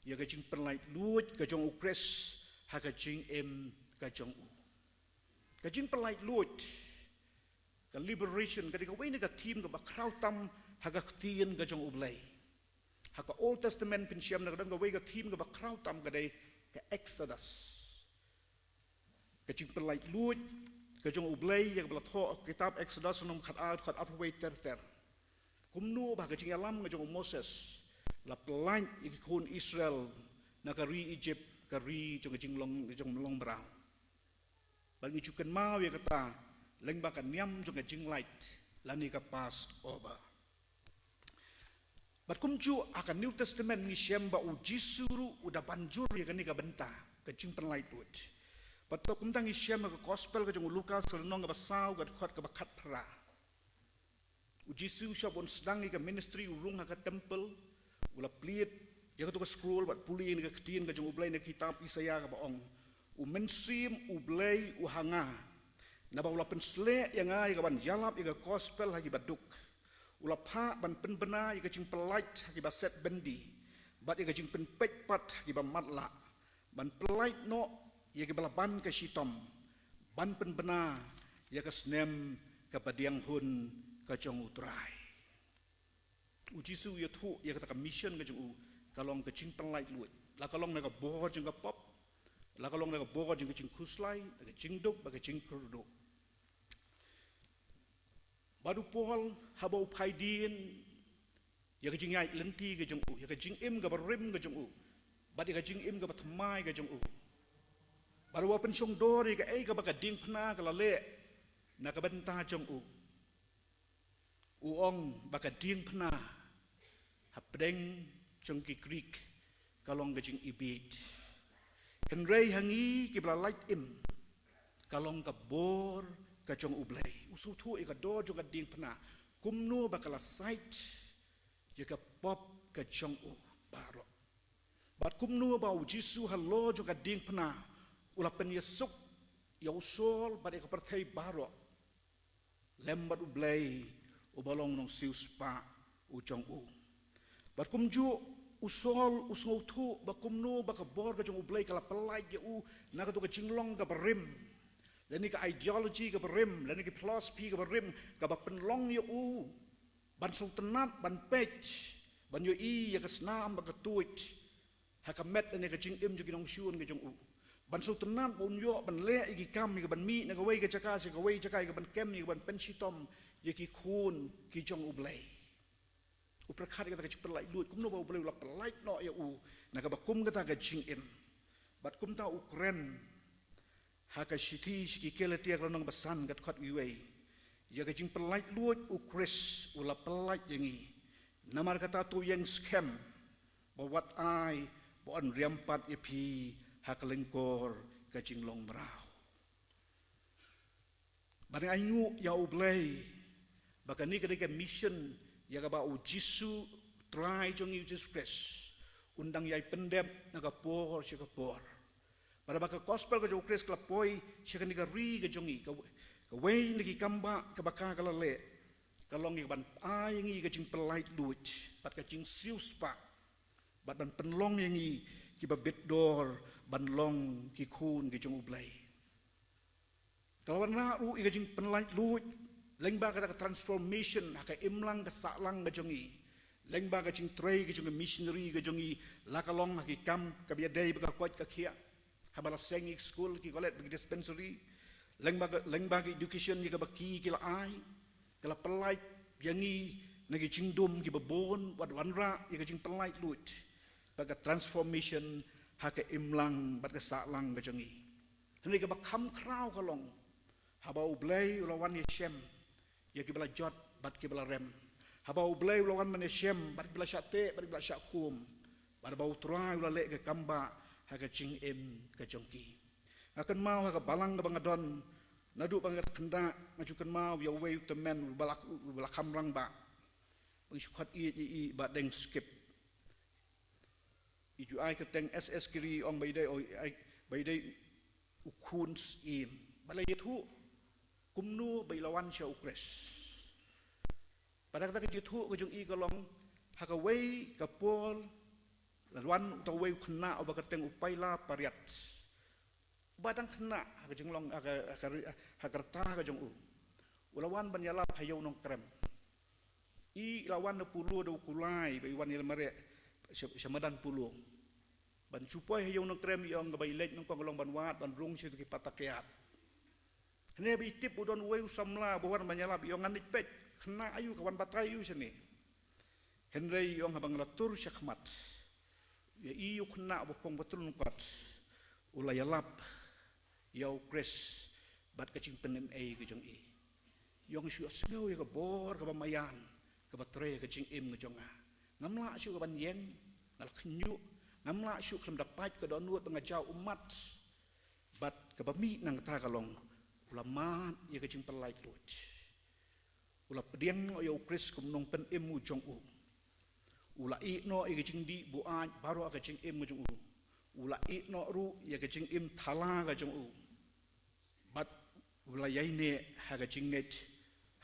ïa ka jingpynlait luid ka jong u Khrist ha ka jingim ka jong u. Ka jingpynlait luid, ka liberation, ka dei kawei na ka theme kaba khraw tam ha ka ktien ka jong U Blei. Ha ka Old Testament phin shem na ka don kawei ka theme kaba khraw tam, ka dei ka Exodus. Ka jingpynlait luid ka jong U Blei ïa kaba la thoh ha ka kitab Exodus lynnong khatar, khatar, arphew wei ter ter. Kumno ba ha ka jingïalam ka jong u Moses la pynlait ïa ki khun Israel na ka ri Egypt, ka ri jong ka jinglong, jong ka jinglong mraw. Bad ngi ju kynmaw ïa kata lyngba ka niam jong ka jinglait lane ka Passover. Bad kumjuh ha ka New Testament ngi shem ba U Jisu ruh u da ban jur ïa kane ka bynta, ka jingpynlait luid. Bad to kumta ngi shem ha ka Gospel ka jong u Lukas, lynnong kaba saw, ka dkhot kaba khatphra. U Jisu shwa ban sdang ïa ka ministry, u rung ha ka temple, u la plied ïa kato ka scroll bad pule ïa ka ktien ka jong U Blei na ka kitab Isaïah kaba ong, U Mynsiem U Blei u ha nga, naba u la pynsleh ïa nga ïa ka ban ïalap ïa ka Gospel ha kiba duk. U la phah ban pynbna ïa ka jingpynlait ha kiba set byndi, bad ïa ka jingpynpeit pat ha kiba matlah, ban pynlait noh ïa kiba la ban ka shitom, ban pynbna ïa ka snem kaba diang hun ka jong U Trai. U Jisu u ïathuh ïa kata ka mission ka jong u ka long ka jingpynlait luid, la ka long na ka bor jong ka pop, la ka long na ka bor jong ka jingkhuslai, na ka jingduk bad ka jingkyrduh. Bad u Paul, haba u phai dien ïa ka jingïaid lynti ka jong u, ïa ka jingim kaba rim ka jong u, bad ïa ka jingim kaba thymmai ka jong u, bad u pynshongdor ïa kaei kaba ka diengphna ka la leh na ka bynta jong u, u ong ba ka diengphna hapdeng jong ki Greek ka long ka jingibit. Hynrei ha ngi kiba la lait im, ka long ka bor ka jong U Blei. U sngewthuh ïa ka dor jong ka diengphna, kumno ba ka la sait ïa ka pop ka jong u baroh. Bad kumno ba U Jisu halor jong ka diengphna u la pynïasuk ïa u Saul bad ïa ka pyrthei baroh lem bad U Blei uba long u nongsiewspah u jong u. Bad kumjuh u Saul u sngewthuh ba kumno ba ka bor ka jong U Blei ka la pyllait ïa u na kato ka jinglong kaba rim, lane ka ideology kaba rim, lane ka philosophy kaba rim, kaba pynlong ïa u ban sngewtynnat, ban peit, ban ïohi ïa ka snam bad ka tuid ha ka met lane ka jingim jong ki nongshun ka jong u, ban sngewtynnat ba un ïoh ban leh ïa ki kam, ïa ka ban mih na kawei ka jaka sha kawei jaka, ïa ka ban kem, ïa ka ban pynshitom ïa ki khun ki jong U Blei. U pyrkhat ïa kata ka jingpyllait luid, kumno ba U Blei u la pyllait noh ïa u na kaba kum kata ka jingim. Bad kumta u kren ha ka shithi sha ki Galatia ka lynnong ba san ka dkhot wei wei, ïa ka jingpyllait luid U Khrist u la pyllait ïa ngi. Namar kata to ïeng skhem, ba wat ai ba yn riam pat ïa phi ha ka lyngkor ka jinglong mraw. Bad nga ainguh ïa U Blei ba kane ka dei ka mission ïa kaba U Jisu, Trai jong ngi U Jisu Khrist, un dang ïai pyndep na ka por sha ka por. Bad ba ka gospel ka jong U Khrist ka la poi sha kane ka ri ka jong ngi, ka, kawei na ki kambah kaba ka ka la leh ka long ïa ka ban ai ïa ngi ka jingpyllait luid bad ka jingsiewspah, bad ban pynlong ïa ngi kiba bit dor ban long ki khun ki jong U Blei. Ka la wanrah ruh ïa ka jingpyllait luid lyngba kata ka transformation ha ka imlang ka sahlang ka jong ngi, lyngba ka jingtrei ka jong ka missionary ka jong ngi, la ka long ha ki kam kaba ïadei bad ka koit ka khiah, haba la seng ïa ki skul, ki college bad ki dispensary, lyngba ka, lyngba ka education ïa kaba ki, ki la ai, ka la pyllait ïa ngi na ki jingdum kiba bun, wat wanrah ïa ka jingpyllait luid bad ka transformation ha ka imlang bad ka sahlang ka jong ngi. Hynrei kaba kham khraw ka long haba U Blei u la wan ïashem ïa kiba la jot bad kiba la rem. Haba U Blei u la wan ban ïashem bad kiba la shah teh bad kiba la shah khum, bad ba U Trai u la leh ka kambah ha ka jingim ka jong ki. Nga kynmaw ha ka balang kaba nga don, naduh ba nga khyndai, nga ju kynmaw ïa uwei u tymmen uba la, uba la kham rangbah, ba ngi shu khot ïa i, i Bah Deng Skip. I ju ai kyrteng S S Giri, ong ba i dei, o, ai, ba i dei u khun Syiem. Bad la ïathuh kumno ba i la wan sha U Khrist. Bad kata ka jingïathuh ka jong i ka long, ha kawei ka por la wan uta uwei u khynnah uba kyrteng u Paila Pariat. Uba dang khynnah ha ka jinglong, ha ka, ha ka, ha ka rta ka jong u. U la wan ban ïalap ha Ïew Nongkrem. I la wan na Polo da u kulai, ba i wan ïalap mareh sha, sha madan Polo. Ban shu poi ha Ïew Nongkrem, i ong kaba i leit nyngkong ka long ban wad, ban rung sha ki patak kiad. Hynrei ba i tip u don uwei u samla ba wan ban ïalap, i ong, ngan leit peit, khynnah aïu ka wan batai aïu shane. Hynrei i ong, haba nga la tur sha khmat, ïa i u khynnah ba phong ba trun kot, u la ïalap ïa U Khrist bad ka jingpynei ka jong i. I ong, shu ïohsngew ïa ka bor kaba maïan kaba trei ha ka jingim ka jong nga. Ngam lah shuh ka ban ïeng, nga la khynñiuh, ngam lah shuh khlem da pait ka dohnud ba nga jaw ummat. Bad kaba mih nangta ka long, u la mad ïa ka jingpyllait luid. U la pdiang noh ïa U Khrist kum u nongpynim u jong u. U la ïeh noh ïa ka jingdih buaid baroh ha ka jingim ka jong u. U la ïeh noh ruh ïa ka jingim thala ka jong u. Bad u la ïaineh ha ka jingngeit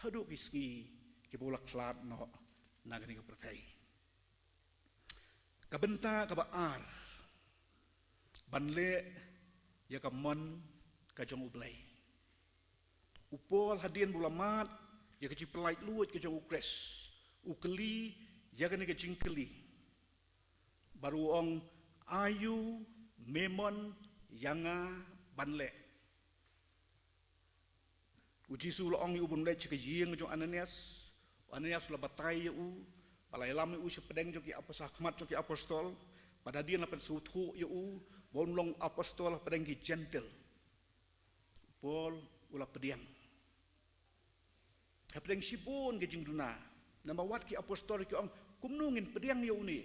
haduh ki sngi kiba u la khlad noh na kane ka pyrthei. Ka bynta kaba ar, ban leh ïa ka mon ka jong U Blei. U Paul hadien ba u la mad ïa ka jingpyllait luid ka jong U Khrist, u kylli ïa kane ka jingkylli. Bad u ong, aïu me mon ïa nga ban leh? U Jisu u la ong ïa u ban leit sha ka ïing jong Ananias. U Ananias u la batai ïa u, bad la ïalam ïa u sha pdeng jong ki apos-, ha khmat jong ki apostol, bad hadien la pynsngewthuh ïa u ba un long apostol ha pdeng ki Jentil. U Paul u la pdiang. Ha pdeng shibun ki jingduna. Namar wat ki apostol ki ong, kumno ngin pdiang ïa une?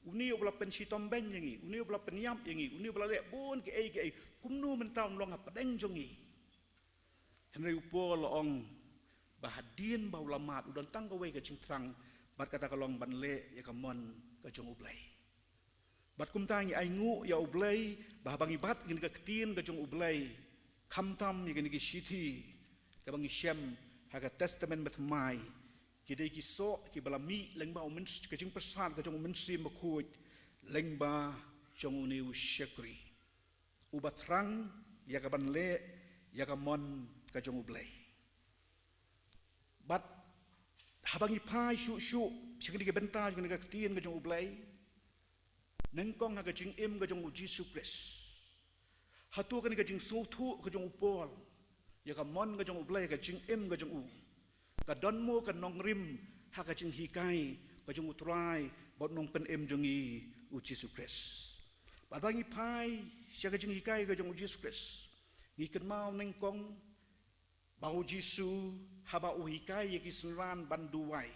Une uba la pynshitom beiñ ïa ngi, une uba la pynïap ïa ngi, une uba la leh bun kiei kiei. Kumno mynta un long ha pdeng jong ngi? Hynrei u Paul u la ong ba hadien ba u la mad u don tang kawei ka jingthrang, bad kata ka long ban leh ïa ka mon ka jong U Blei. Bad kumta ngi ainguh ïa U Blei, ba haba ngi bat ïa kane ka ktien ka jong U Blei, khamtam ïa kine ki shithi, kaba ngi shem ha ka Testament Bathymmai, ki dei ki soh kiba la mih lyngba u Myns-, ka jingpyrsad ka jong U Mynsiem Bakhuid, lyngba jong une u shakri uba thrang ïa ka ban leh ïa ka mon ka jong U Blei. Bad haba ngi phai shuh shuh sha kane ka bynta jong kane ka ktien ka jong U Blei, nyngkong ha ka jingim ka jong U Jisu Khrist. Hato kane ka jingsngewthuh ka jong u Paul ïa ka mon ka jong U Blei ha ka jingim ka jong u, ka don mo ka nongrim ha ka jinghikai ka jong U Trai bad Nongpynim jong ngi U Jisu Khrist? Bad haba ngi phai sha ka jinghikai ka jong U Jisu Khrist, ngi kynmaw nyngkong ba U Jisu haba u hikai ïa ki synran ban duwai,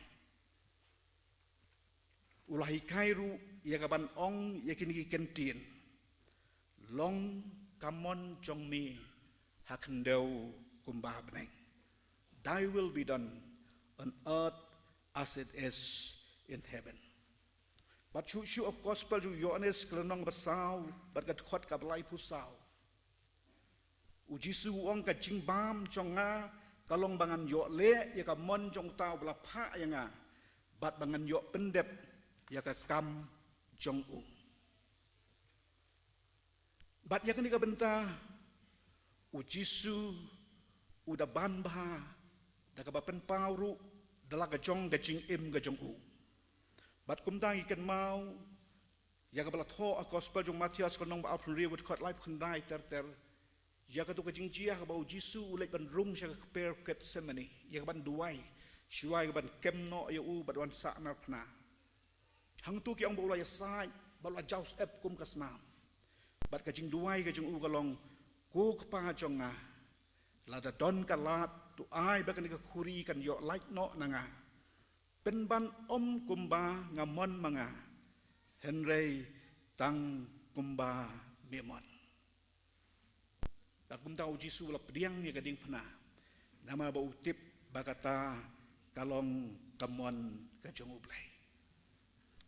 u la hikai ruh ïa ka ban ong ïa kine ki kyntien, long ka mon jong me ha khyndew kumba ha bneng. Thy will be done on earth as it is in heaven. Bad shuh shuh ha ka gospel jong u Ïoannis ka lynnong ba saw bad ka dkhot kaba laiphew saw, U Jisu u ong, ka jingbam jong nga ka long ba ngan ïoh leh ïa ka mon jong uta uba la phah ïa nga, bad ba ngan ïoh pyndep ïa ka kam jong u. Bad ïa kane ka bynta U Jisu u da ban bha da kaba pynpaw ruh da la ka jong ka jingim ka jong u. Bad kumta ngi kynmaw ïa kaba la thoh ha ka gospel jong u Mathaios ka lynnong ba arphew hynriew bad ka dkhot laiphew khyndai ter ter, ïa kato ka jingjia kaba U Jisu u leit ban rung sha ka kper Gethsemane ïa ka ban duwai, shuwa ïa ka ban kem noh ïa u bad wan sahnarphna. Hangto ki ong ba u la ïasaid bad u la jaw syep kum ka snam. Bad ka jingduwai ka jong u ka long, ko Kpa jong nga, lada don ka lad to ai ba kane ka khuri kan ïoh lait noh na nga. Pynban ym kumba nga mon ma nga, hynrei tang kumba me mon. Bad kumta U Jisu u la pdiang ïa ka diengphna, namar ba u tip ba kata ka long ka mon ka jong U Blei.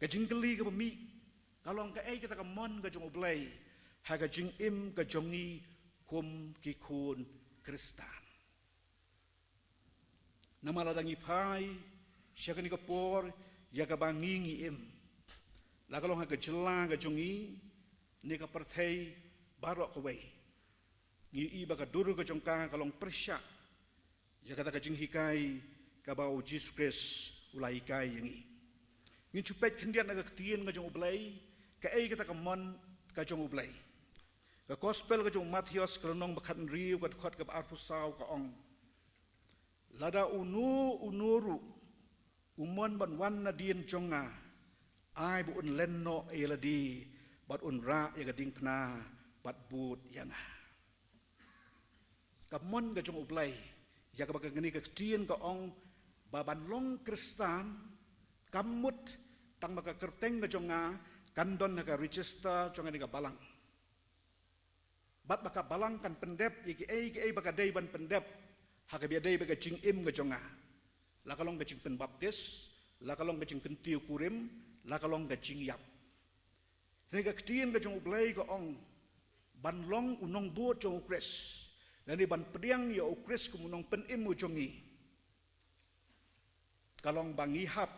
Ka jingkylli kaba mih ka long, kaei kata ka mon ka jong U Blei ha ka jingim ka jong ngi kum ki khun Khristan? Namar lada ngi phai sha kane ka por ïa kaba ngi ngi im, la ka long ha ka jylla ka jong ngi ne ka pyrthei baroh kawei, ngi ïohi ba ka dur ka jong ka ka long pyrshah ïa kata ka jinghikai kaba U Jisu Khrist u la hikai ïa ngi. Ngin shu peit khyndiat na ka ktien ka jong U Blei, kaei kata ka mon ka jong U Blei. Ka gospel ka jong u Mathaios ka lynnong ba khathynriew ka dkhot kaba arphew saw ka ong, lada uno uno ruh u mon ban wan nadien jong nga, ai ba un len noh ïa lade bad un rah ïa ka diengphna bad bud ïa nga. Ka mon ka jong U Blei ïa kaba kane ka ktien ka ong ba ban long Khristan kam mut tang ba ka kyrteng ka jong nga kan don ha ka register jong kane ka balang, bad ba ka balang kan pyndep ïa kiei kiei ba ka dei ban pyndep ha kaba ïadei bad ka jingim ka jong nga, la ka long ka jingpynbaptis, la ka long ka jingkyntiew kurim, la ka long ka jingïap. Hynrei ka ktien ka jong U Blei ka ong, ban long u nongbud jong U Khrist, lane ban pdiang ïa U Khrist kum u Nongpynim u jong ngi, ka long ba ngi hap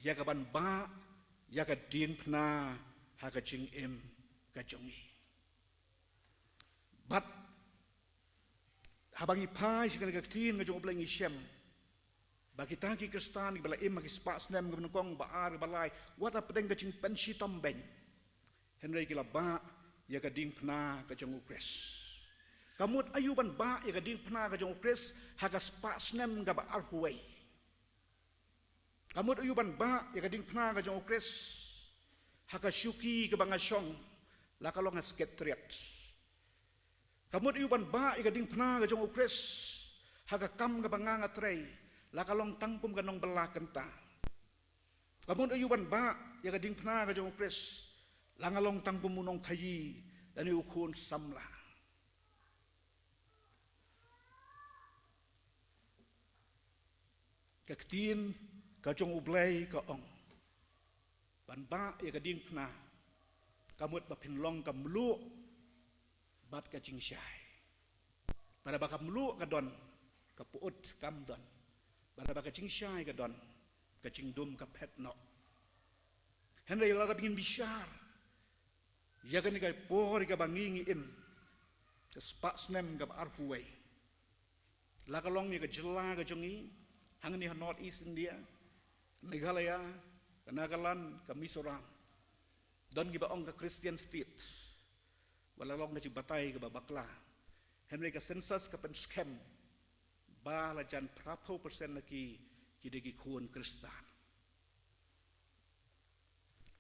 ïa ka ban bah ïa ka diengphna ha ka jingim ka jong ngi. Bad haba ngi phai sha kane ka ktien ka jong U Blei ngi shem ba kita ki Khristan kiba la im ha ki spah snem kaba nyngkong, ba ar, ba lai, wat hapdeng ka jingpynshitom beiñ, hynrei ki la bah ïa ka diengphna ka jong U Khrist. Ka mut aïu ban bah ïa ka diengphna ka jong u Khrist ha ka spah snem kaba arphew wei? Ka mut aïu ban bah ïa ka diengphna ka jong u Khrist ha ka shuki kaba nga shong, la ka long ha Secretariat? Ka mut aïu ban bah ïa ka diengphna ka jong u Khrist ha ka kam kaba nga nga trei, la ka long tang kum ka nongbylla kynta? Ka mut aïu ban bah ïa ka diengphna ka jong u Khrist, la nga long tang kum u nongkhaïi lane u khun samla? Ka ktien ka jong U Blei ka ong, ban bah ïa ka diengphna ka mut ba phin long ka mluh bad ka jingshai. Bad haba ka mluh ka don, ka pyut kam don. Bad haba ka jingshai ka don, ka jingdum ka phet noh. Hynrei lada ngin bishar ïa kane ka por kaba ngi ngi im, ka spah snem kaba arphew wei, la ka long ïa ka jylla ka jong ngi hangne ha North East India, Meghalaya, ka Nagaland, ka Mizoram, don kiba ong ka Christian state. Wat la long ka jingbatai kaba bakla, hynrei ka census ka pynskhem ba la jan phraphew percent na ki, ki dei ki khun Khristan.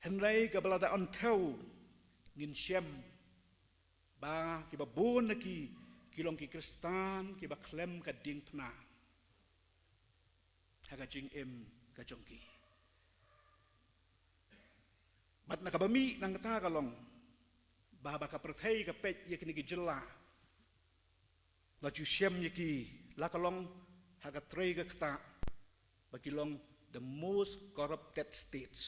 Hynrei kaba la da on thew, ngin shem ba kiba bun na ki, ki long ki Khristan kiba khlem ka diengphna ha ka jingim ka jong ki. Bad na kaba mih nangta ka long ba, ba ka pyrthei ka peit ïa kine ki jylla, la ju shem ïa ki, la ka long ha ka trei ka ktah ba ki long the most corrupted states.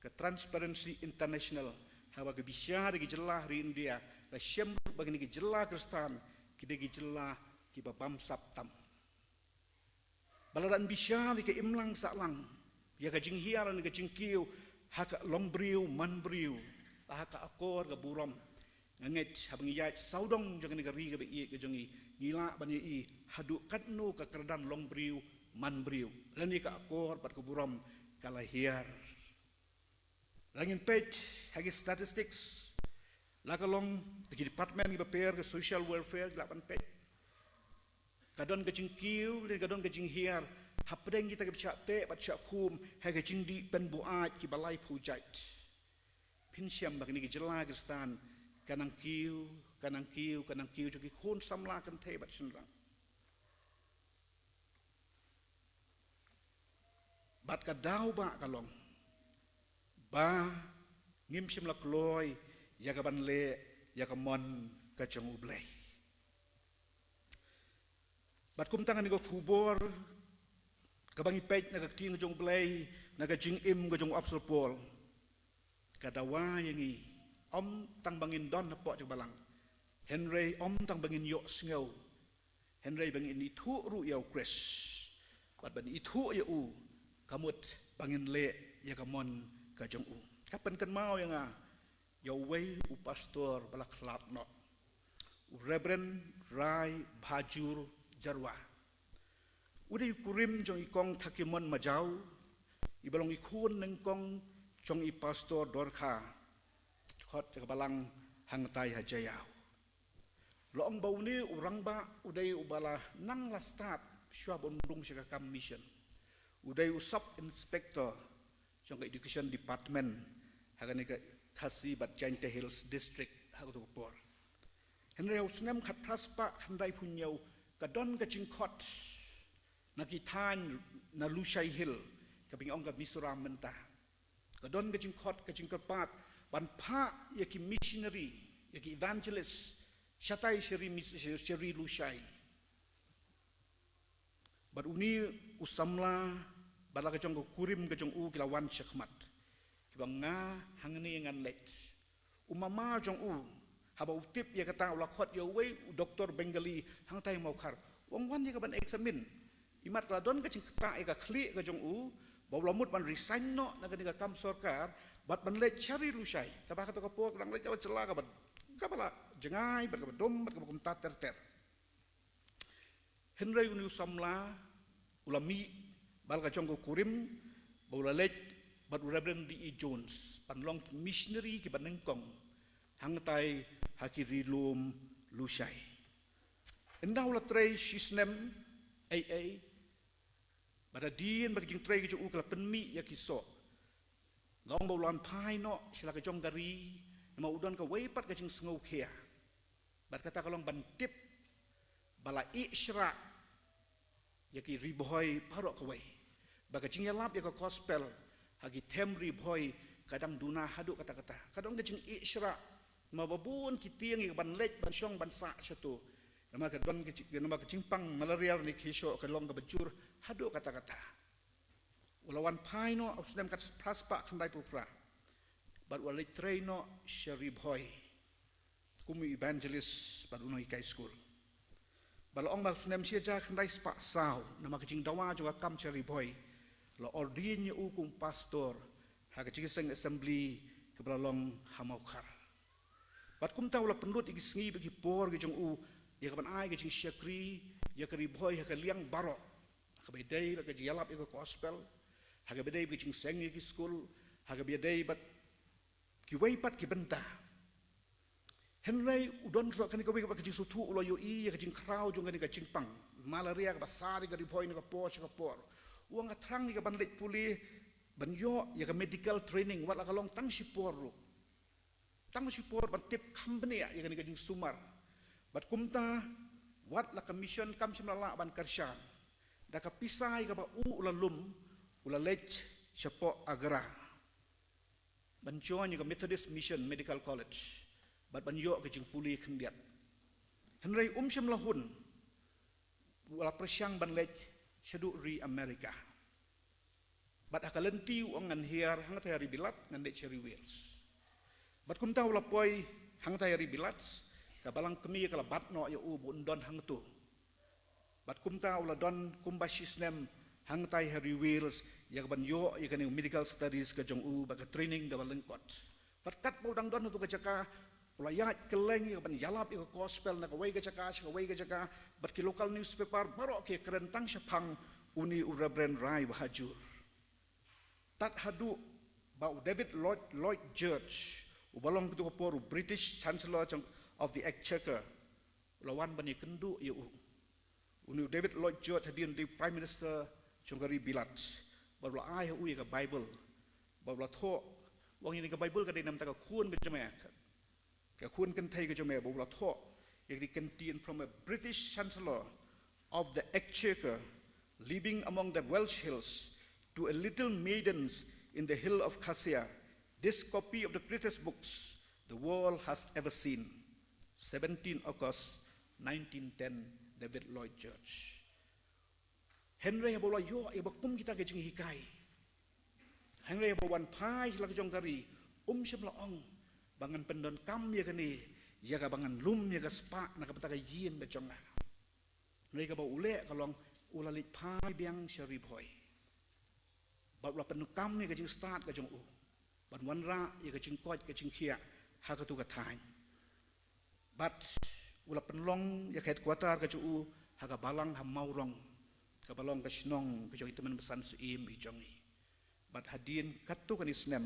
Ka Transparency International, haba ka bishar ïa ki jylla ha ri India, la shem ba kine ki jylla Khristan ki dei ki jylla kiba bamsap tam. Ba la dang bishar ïa ka imlang sahlang, ïa ka jinghiar ne ka jingkiew ha ka longbriew manbriew, la ha ka akor ka burom. Nga ngeit haba ngi ïaid sawdong jong kane ka ri kaba ïeit ka jong ngi, ngi lah ban ïohi haduh katno ka kyrdan longbriew manbriew, lane ka akor bad ka burom ka la hiar. Lada ngin peit ha ki statistics, la ka long da ki department kiba pher, ka social welfare, ki lah ban peit, ka don ka jingkiew lane ka don ka jinghiar hapdeng kita kiba shah teh bad shah khum ha ka jingdih pynbuaid kiba laiphew jait. Phin shem ba kine ki jylla Khristan ka nang kiew, ka nang kiew, ka nang kiew jong ki khun samla kynthei bad shynrang. Bad ka daw ba ka long ba ngim shym la kloi ïa ka ban leh ïa ka mon ka jong U Blei. Bad kumta kane ka khubor kaba ngi peit na ka ktien ka jong U Blei, na ka jingim ka jong u Apostol Paul, ka dawa ïa ngi, ym tang ba ngin don hapoh jong ka balang, hynrei ym tang ba ngin ïohsngew, hynrei ba ngin ithuh ruh ïa U Khrist, bad ban ithuh ïa u, ka mut ba ngin leh ïa ka mon ka jong u. Ka pynkynmaw ïa nga ïa uwei u pastor ba la khlad noh, u Reverend Rai Bhajur Jarwa. U dei u kurim jong i Kong Thakimon Majaw, iba long i khun nyngkong jong i Pastor Dorkha, khot jong ka balang hangtai ha Jaïaw. La ong ba une u rangbah u dei uba la nang la stad shuwa ba un rung sha ka kam mission. U dei u sub inspector jong ka education department ha kane ka Khasi bad Jaintia Hills District ha kato ka por. Hynrei ha u snem khatphra spah khyndaiphew hynñiew, ka don ka jingkhot na ki thaiñ na Lushai Hill, kaba ngi ong ka Mizoram mynta. Ka don ka jingkhot, ka jingkyrpad ban phah ïa ki missionary, ïa ki evangelist shatai sha ri mis-, sha ri Lushai. Bad une u samla bad la ka jong ka kurim ka jong u ki la wan shakhmat, kiba nga hangne ngan leit. U mama jong u, haba u tip ïa kata, u la khot ïa uwei u doktor Bengali hangtai Mawkhar, u ong wan ïa ka ban examine. Imat ka la don ka jingktah ïa ka khlieh ka jong u ba u la mut ban resign noh na kane ka kam sorkar bad ban leit sha ri Lushai, kaba ha kato ka por ka dang leit kaba jylla kaba, kaba la jngai bad kaba dum bad kaba kumta ter ter. Hynrei une u samla u la mih bad la ka jong ka kurim ba u la leit bad u Reverend D E Jones ban long ki missionary kiba nyngkong hangtai ha ki ri lum Lushai. Ynda u la trei shi snem, ei ei, bad hadien ba ka jingtrei ka jong u ka la pynmih ïa ki soh, la ong ba u la wan phai noh sha la ka jong ka ri, namar u don kawei pat ka jingsngewkhia. Bad kata ka long ban tip ba la ïeh shrah ïa ki Ri Bhoi baroh kawei, ba ka jingïalap ïa ka gospel ha ki them Ri Bhoi ka dang duna haduh katta katta. Ka don ka jingïeh shrah, namar ba bun ki tieng ïa ka ban leit ban shong ban sah shato, namar ka don ka jing-, namar ka jingpang malaria ne ki shoh ka long kaba jur haduh katta katta. U la wan phai noh ha u snem khatphra spah khyndaiphew phra, bad u la leit trei noh sha Ri Bhoi kum u evangelist bad u nonghikai skul. Bad la ong ba ha u snem shi hajar khyndai spah saw, namar ka jingdawa jong ka kam sha Ri Bhoi, la ordain ïa u kum pastor ha ka jingïaseng assembly kaba la long ha Mawkhar. Bad kumta u la pynlut ïa ki sngi bad ki por ki jong u ïa ka ban ai ka jingshakri ïa ka Ri Bhoi ha ka liang baroh, ha kaba ïadei bad ka jingïalap ïa ka gospel, ha kaba ïadei bad ka jingseng ïa ki skul, ha kaba ïadei bad kiwei pat ki bynta. Hynrei u don ruh kane kawei pat ka jingsngewthuh, u la ïohi ïa ka jingkhraw jong kane ka jingpang malaria kaba sah ïa ka Ri Bhoi na ka por sha ka por. U ong nga thrang ïa ka ban leit pule ban ïoh ïa ka medical training, wat la ka long tang shi por ruh. Tang shi por ban tip kham bniah ïa kane ka jingsumar. Bad kumta, wat la ka mission kam shym la lah ban kyrshan. Da ka pisa ïa kaba u u la lum, u la leit shapoh Agra ban join ïa ka Methodist Mission Medical College bad ban ïoh ka jingpule khyndiat. Hynrei um shym la hun, u la pyrshang ban leit shaduh ri Amerika. Bad ha ka lynti u ong ngan hiar hangtai ha ri Bilat, ngan leit sha ri Wales. Bad kumta u la poi hangtai ha ri Bilat, ka balang kmie ka la bat noh ïa u ba un don hangto. Bad kumta u la don kumba shi snem hangtai ha ri Wales, ïa ka ban ïoh ïa kane medical studies ka jong u bad ka training kaba lyngkot. Bad katba u dang don hato ka jaka, u la ïaid kylleng ïa ka ban ïalap ïa ka gospel na kawei ka jaka sha kawei ka jaka, bad ki local newspaper baroh ki kren tang shaphang une u Reverend Rai Bahajur. Tad haduh ba u David Lloyd, Lloyd George, uba long kato ka por u British Chancellor jong, of the Exchequer, u la wan ban ïakynduh ïa u. Une u David Lloyd George hadien u dei Prime Minister jong ka ri Bilat. Bad u la ai ha u ïa ka Bible. Bad u la thoh, u ong ïa kane ka Bible ka dei namar ka khun ka jong me. Ka khun kynthei ka jong me, bad u la thoh ïa kane ka ktien: from a British Chancellor of the Exchequer living among the Welsh Hills to a little maidens in the hill of Khasi, this copy of the greatest books the world has ever seen. Seventeen August nineteen ten, David Lloyd George. Hynrei haba u la ïoh ïa ba kum kita ki jinghikai, hynrei haba u wan phai sha la ka jong ka ri, um shym la ong ba ngan pyndonkam ïa kane ïa kaba ngan lum ïa ka spah na ka bynta ka ïing ka jong nga. Hynrei kaba u leh ka long u la leit phai biang sha Ri Bhoi. Bad u la pyndonkam ïa ka jingstad ka jong u ban wanrah ïa ka jingkoit ka jingkhiah ha kato ka thaiñ. Bad u la pynlong ïa ka headquarter ka jong u ha ka balang ha Mawrong, kaba long ka shnong ka jong i tymmen basan syiem i jong ngi. Bad hadien katto katne snem,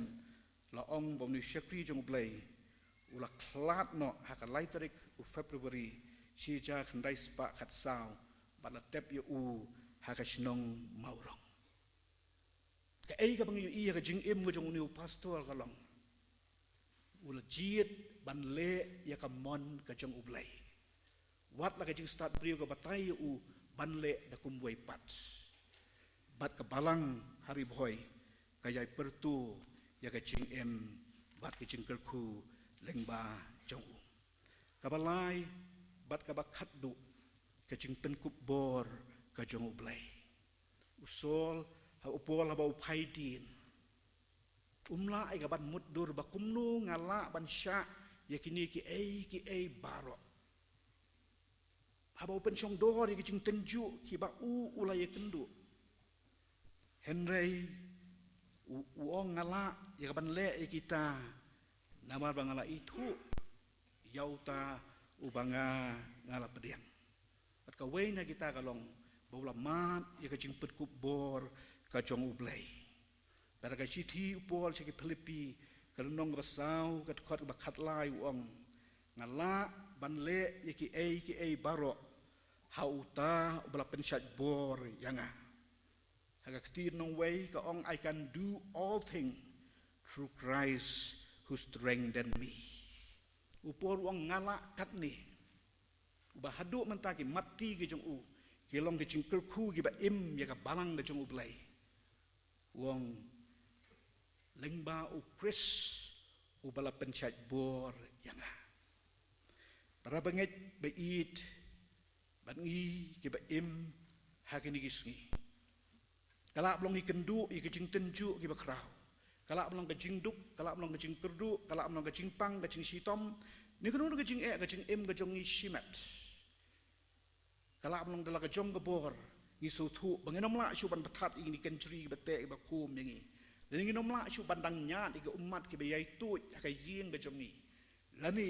la ong ba une u shakri jong U Blei u la khlad noh ha ka lai tarik u February shi hajar khyndai spah khatsaw, bad la tep ïa u ha ka shnong Mawrong. Kaei kaba ngi ïohi ha ka jingim ka jong une u pastor ka long, u la jied ban leh ïa ka mon ka jong U Blei. Wat la ka jingstad briew ka batai ïa u ban leh da kumwei pat. Bad ka balang ha Ri Bhoi ka ïai pyrto ïa ka jingim bad ka jingkyrkhu lyngba jong u. Kaba lai bad kaba khatduh, ka jingpynkup bor ka jong U Blei. U Saul, ha, u Paul haba u phai dien, um lah ïa ka ban mutdur ba kumno nga lah ban shah ïa kine kiei kiei baroh. Haba u pynshongdor ïa ki jingtynjuh kiba u u la ïakynduh. Hynrei u, u ong nga lah ïa ka ban leh ïa kita, namar ba nga la ithuh ïa uta uba nga, nga la pdiang. Bad kawei na kita ka long ba u la mad ïa ka jingpynkup bor ka jong U Blei. Bad ha ka shithi u Paul sha ki Philippi, ka lynnong kaba saw, ka dkhot kaba khatlai, u ong, nga lah ban leh ïa kiei kiei baroh ha uta uba la pynshait bor ïa nga. Ha ka ktien nongwei ka ong, "I can do all things through Christ who strengthen me." U Paul u ong, "Nga lah katne." Uba haduh mynta ki matti ki jong u ki long ki jingkyrkhu kiba im ïa ka balang ka jong U Blei. U ong, "Lyngba U Khrist uba la pynshait bor ïa nga." Para bangeit ba ïeit bad ngi kiba im ha kine ki sngi, ka lah ban long ïa ka jingkynduh, ïa ka jingtynjuh kiba khraw. Ka lah ban long ka jingduk, ka lah ban long ka jingkyrduh, ka lah ban long ka jingpang, ka jingshitom. Nangno nangno ka jingeh, ka jingim ka jong ngi shimet, ka lah ban long da la ka jong ka bor ngi sngewthuh ba ngin ym lah shuh ban pynthat ïa kine ki kynjri kiba teh kiba khum ïa ngi. Lane ngin ym lah shuh ban dang ñiad ïa ki ummat kiba ïai tuid ha ka ïing ka jong ngi. Lane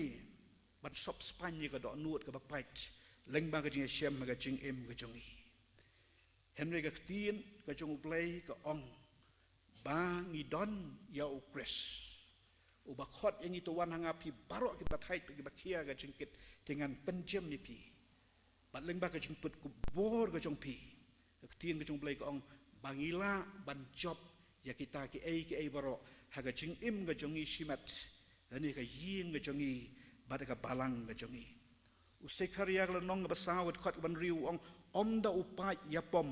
ban sop spaiñ ïa ka dohnud kaba pait lyngba ka jingïashem ha ka jingim ka jong ngi. Hynrei ka ktien ka jong U Blei ka ong ba ngi don ïa U Khrist, uba khot ïa ngi, to wan ha nga phi baroh kiba thait bad kiba khia ka jingkit, te ngan pynjem ïa phi. Bad lyngba ka jingpynkup bor ka jong phi, ka ktien ka jong U Blei ka ong ba ngi lah ban jop ïa kita kiei kiei baroh ha ka jingim ka jong ngi shimet, lane ka ïing ka jong ngi bad ka balang ka jong ngi. U Sekharïa ka lynnong kaba saw, ka dkhot kaba hynriew u ong, "Ym da u paid ïapom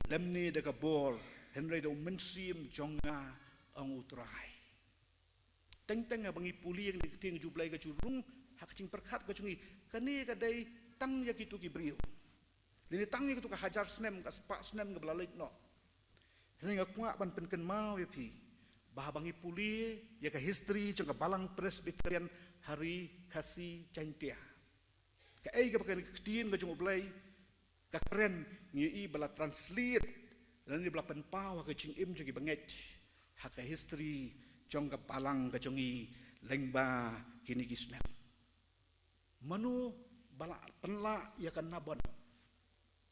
lymne da ka bor, hynrei da U Mynsiem jong nga, ong U Trai." Teng teng haba ngi pule ïa ka ktien ka jong U Blei, ka ju rung ha ka jingpyrkhat ka jong ngi, kane ka dei tang ïa kito ki briew, lane tang ïa kito ka hajar snem, ka spah snem kaba la leit noh. Hynrei nga kwah ban pynkynmaw ïa phi ba haba ngi pule ïa ka history jong ka Balang Presbyterian ha Ri Khasi Jaintia, kaei kaba kane ka ktien ka jong U Blei ka kren, ngi ïohi ba la translate lane ba la pynpaw ha ka jingim jong ki bangeit ha ka history jong ka balang ka jong ngi lyngba kine ki snem. Mano ba la pynlah ïa ka Nabon,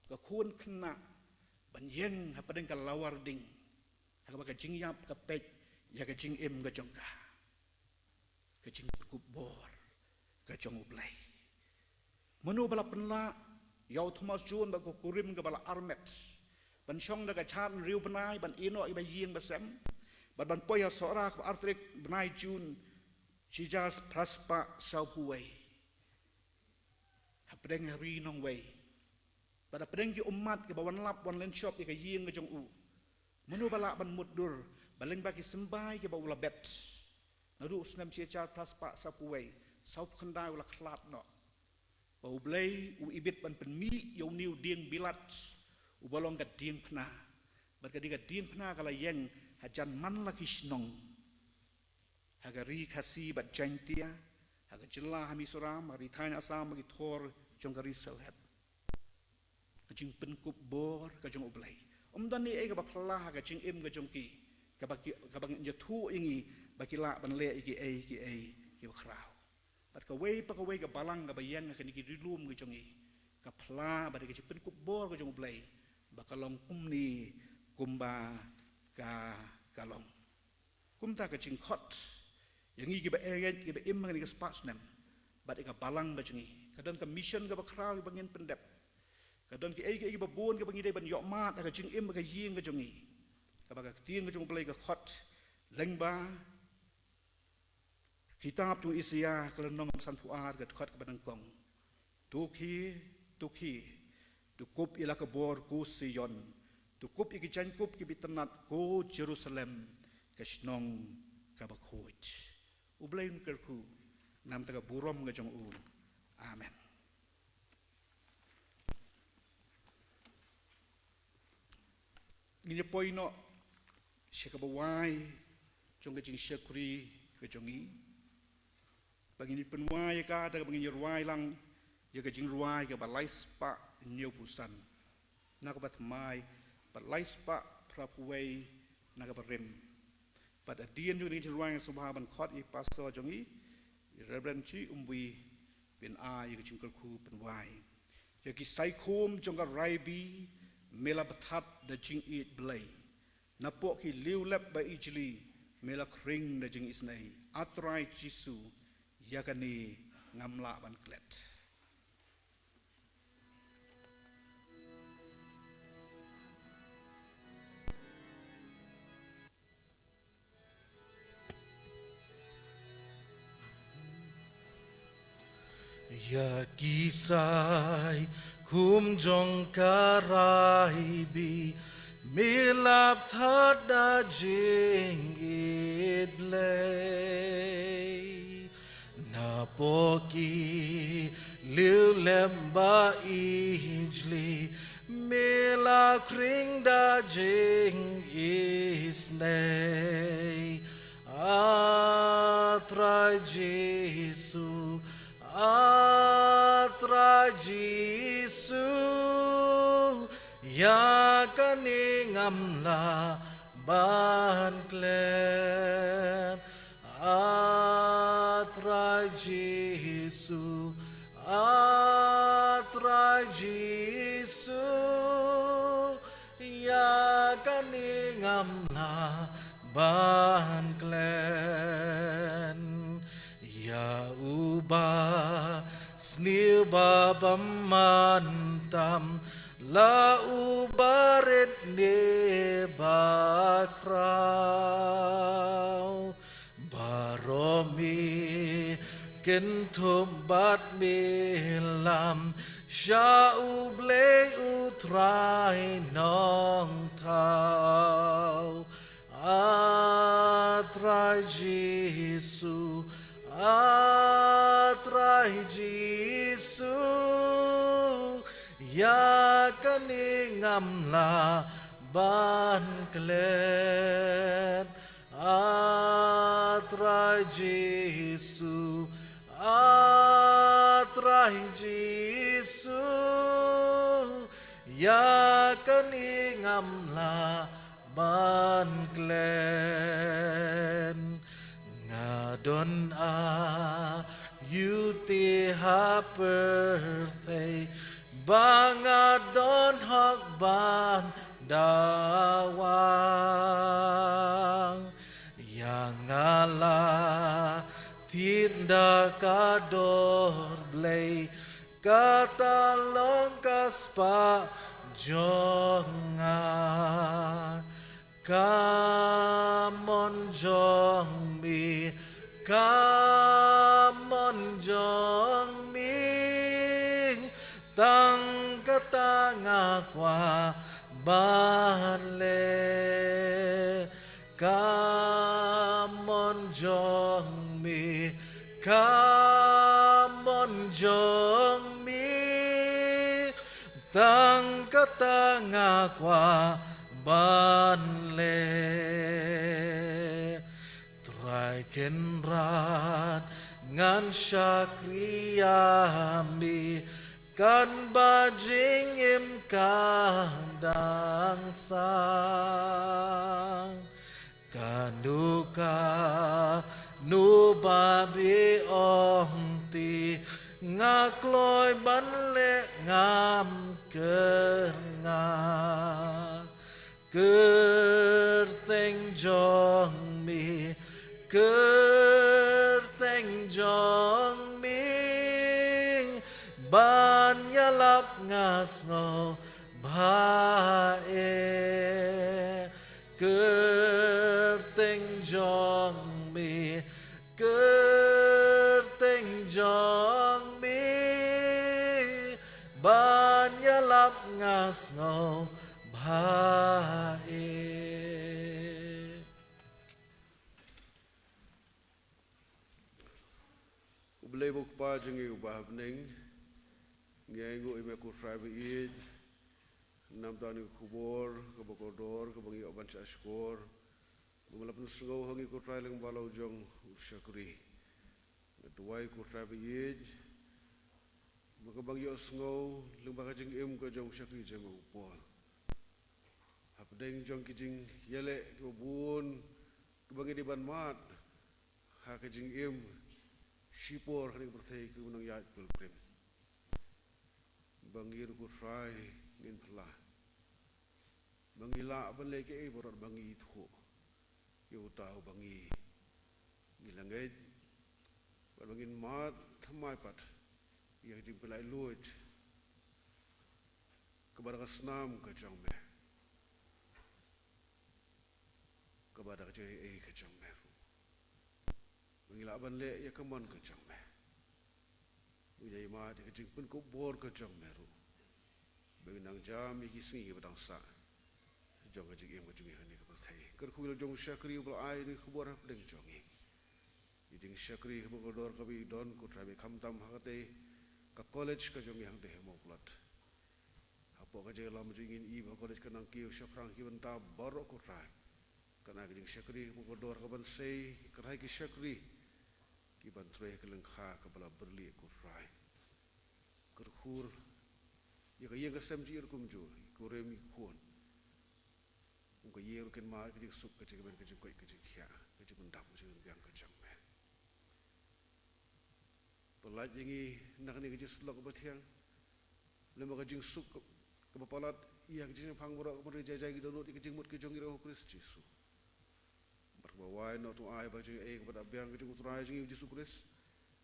ka khun khynnah, ban ïeng hapdeng ka lawar ding, ha kaba ka jingïap ka peit ïa ka jingim ka jong ka? Ka jingkup bor ka jong U Blei. Mano ba la pynlah ïa u Thomas Jones bad ka kurim kaba la armet, ban shong da ka jhat hynriew bnai, ban ïehnoh ïa ba ïing ba sem, bad ban poi ha Sohra kaba ar tarik bnai June, shi hajar phra spah sawphew wei, hapdeng ha ri nongwei, bad hapdeng ki ummat kiba wan lap wan lynshop ïa ka ïing ka jong u? Mano ba lah ban mutdur ba lyngba ki symbai kiba u la bet, naduh u snem shi hajar phra spah sawphew wei, sawphew khyndai u la khlad noh, ba U Blei u ibit ban pynmih ïa une u dieng bilat uba long ka diengphna. Bad ka dei ka diengphna ka la ïeng hajan man la ki shnong ha ka Ri Khasi bad Jaintia, ha ka jylla ha Mizoram, ha Ri Thaiñ Assam, ha ki thor jong ka Ri Sylhet. Ka jingpynkup bor ka jong U Blei. Ym don ei ei kaba phylla ha ka jingim ka jong ki kaba ki, kaba ngin ïathuh ïa ngi ba ki lah ban leh ïa kiei kiei kiba khraw. Bad kawei pa kawei ka balang kaba ïeng ha kine ki ri lum ka jong ngi, ka phylla bad ka jingpynkup bor ka jong U Blei ba ka long kumne kumba ka, ka long. Kumta ka jingkhot ïa ngi kiba ïeit kiba im ha kane ka spah snem bad ïa ka balang ka jong ngi, ka don ka mission kaba khraw kaba ngin pyndep. Ka don kiei kiei kiba bun kiba ngi dei ban ïohmad ha ka jingim ha ka ïing ka jong ngi, kaba ka ktien ka jong U Blei ka khot lyngba ka kitab jong u Isaïah ka lynnong kaba sanphew ar, ka dkhot kaba nyngkong: "To khie, to khie, to kup ïa la ka bor ko Sion, to kup ïa ki jaiñkup kiba itynnad ko Jerusalem, ka shnong kaba khuid." U Blei un kyrkhu na ka bynta ka burom ka jong u. Amen. Ngin ïa poi noh sha kaba wai jong ka jingshakri ka jong ngi. Ba ngin ïa pynwai ïa ka da kaba ngin ïa rwai lang ïa ka jingrwai kaba lai spah hynñiewphew san na kaba thymmai bad lai spah phraphew wei na kaba rim. Bad hadien jong ka jingrwai nga sngewbha ban khot ïa i pastor jong ngi, i Reverend G. Umbui, ban ai ïa ka jingkyrkhu pynwai. Ïa ki saikhum jong ka Raibi me la bthad da jingïeit Blei. Napoh ki liewlep ba ijli me la khring da jingisynei. A Trai Jisu, ïa kane ngam lah ban klet. Ïa ki sai khum jong ka rai bi, me la pynthad da jingïeit Blei. Napoh ki liw lem ba ijli, me la khring da jingisynei. A Trai Jisu, A Trai Jisu, ïa kane ngam lah ban klet. A Trai Jisu, A Trai Jisu, ïa kane ngam lah ban klet. Ïa uba sniew ba bymman tam, la uba rit ne ba khraw. Baroh me kynthup bad me lam sha U Blei U Trai Nongthaw. A Trai Jisu, A Trai Jisu, ïa kane ngam lah ban klet. A Trai Jisu, A Trai Jisu, ïa kane ngam lah ban klet. Nga don aiu te ha pyrthei ba nga don hok ban dawa? Ïa nga la thied da ka dor Blei, kata long ka spah jong nga. Ka mon jong me, ka mon jong me, tang kata nga kwah ban leh. Ka mon jong me, ka mon jong me, tang kata nga kwah ban leh. Trai Kynrad, ngan shakri ïa me, kan ba jingim ka dang sah. Kano kano ba me ong te, nga kloi ban leh ngam kyrngah. Kyrteng jong me, kyrteng jong me, ban ïalap nga sngew bha eh. Kyrteng jong me, kyrteng jong me, ban ïalap nga sngew bha eh. U Blei u Kpa jong ngi uba ha bneng, ngi ainguh ïa me ko Trai ba ïeit, namar kane ka khubor kaba kordor kaba ngi ïoh ban shah shkor, ba me la pynsngew ha ngi ko Trai lyngba la u jong u shakri. Nga duwai ko Trai ba ïeit, ba kaba ngi ïohsngew lyngba ka jingim ka jong u shakri jong u Paul, hapdeng jong ki jingïaleh kiba bun kiba ngi dei ban mad ha ka jingim shipor ha kane ka pyrthei kum ki nongïaid pilgrim, ba ngi ruh ko Trai ngin phylla ba ngi lah ban leh kaei baroh ba ngi ithuh ïa uta uba ngi, ngi la ngeit, bad ba ngin mad thymmai pat ïa ka jingpynlait luid kaba da ka snam ka jong me, kaba da ka jingaiei ka jong me ruh. Ba ngi lah ban leh ïa ka mon ka jong me. U ïai mad ïa ka jingpynkup bor ka jong me ruh, ba ngin nang jam ïa ki sngi kiba dang sah jong ka jingim ka jong ngi ha kane ka pyrthei. Kyrkhu ïa la jong u shakri uba la ai ïa ka khubor hapdeng jong ngi. Ïa ka jingshakri kaba kordor kaba i don, ko Trai, khamtam ha katei ka college ka jong ngi hangtei ha Mawklat. Hapoh ka jingïalam jong ngi, i ba ha college kan nang kiew shaphrang ki bynta baroh, ko Trai. Kan ai ka jingshakri kaba kordor kaban sei, kyrhai ki shakri kiban trei ha ka lyngkha kaba la byrlieh, ko Trai. Kyrkhu ïa ka ïing ka sem jong i ruh kumjuh, i kurim i khun. Kum ka ïing ruh kin mad ka jingsuk, ka jingkmen, ka jingkoit, ka jingkhiah, ka jingpyndap, ka jingpynbiang ka jong me. Pyllait ïa ngi na kane ka jingsyllok kaba thiang, lem bad ka jingsuk kaba palat ïa ka jingshemphang baroh, kaba ngi jai jai ngi dohnud ïa ka jingmut ka jong ngi ha u Khrist Jisu. Bad kaba wai noh, to ai ba ka jingaiei kaba da biang ka jong u Trai jong ngi u Jisu Khrist,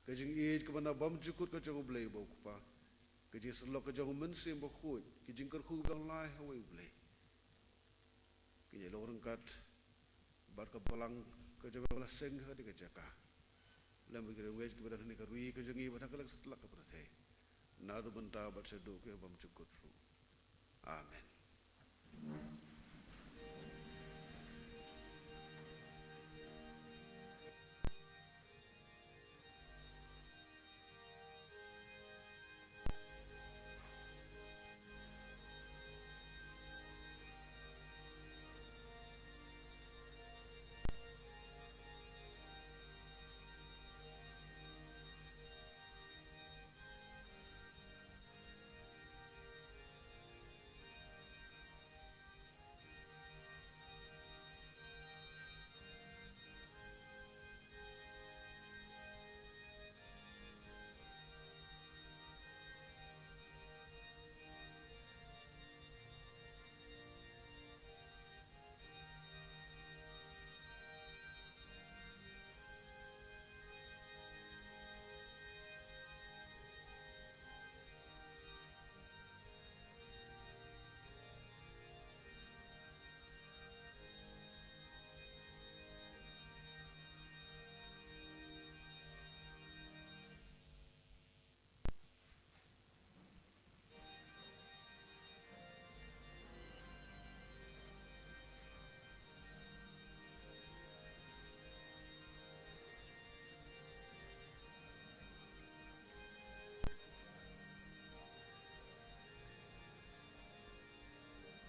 ka jingïeit kaba na bymjukut ka jong U Blei uba u Kpa, ka jingsyllok ka jong U Mynsiem Bakhuid, ka jingkyrkhu kaba dang lai ha uwei U Blei, kin ïai long ryngkat bad ka balang ka jong me ba la seng ha katei ka jaka, lem bad ki riewngeit kiba don ha kane ka ri ka jong ngi bad ha ka lyngkha satlak ka pyrthei, naduh mynta bad shaduh ki bymjukut ruh. Amen.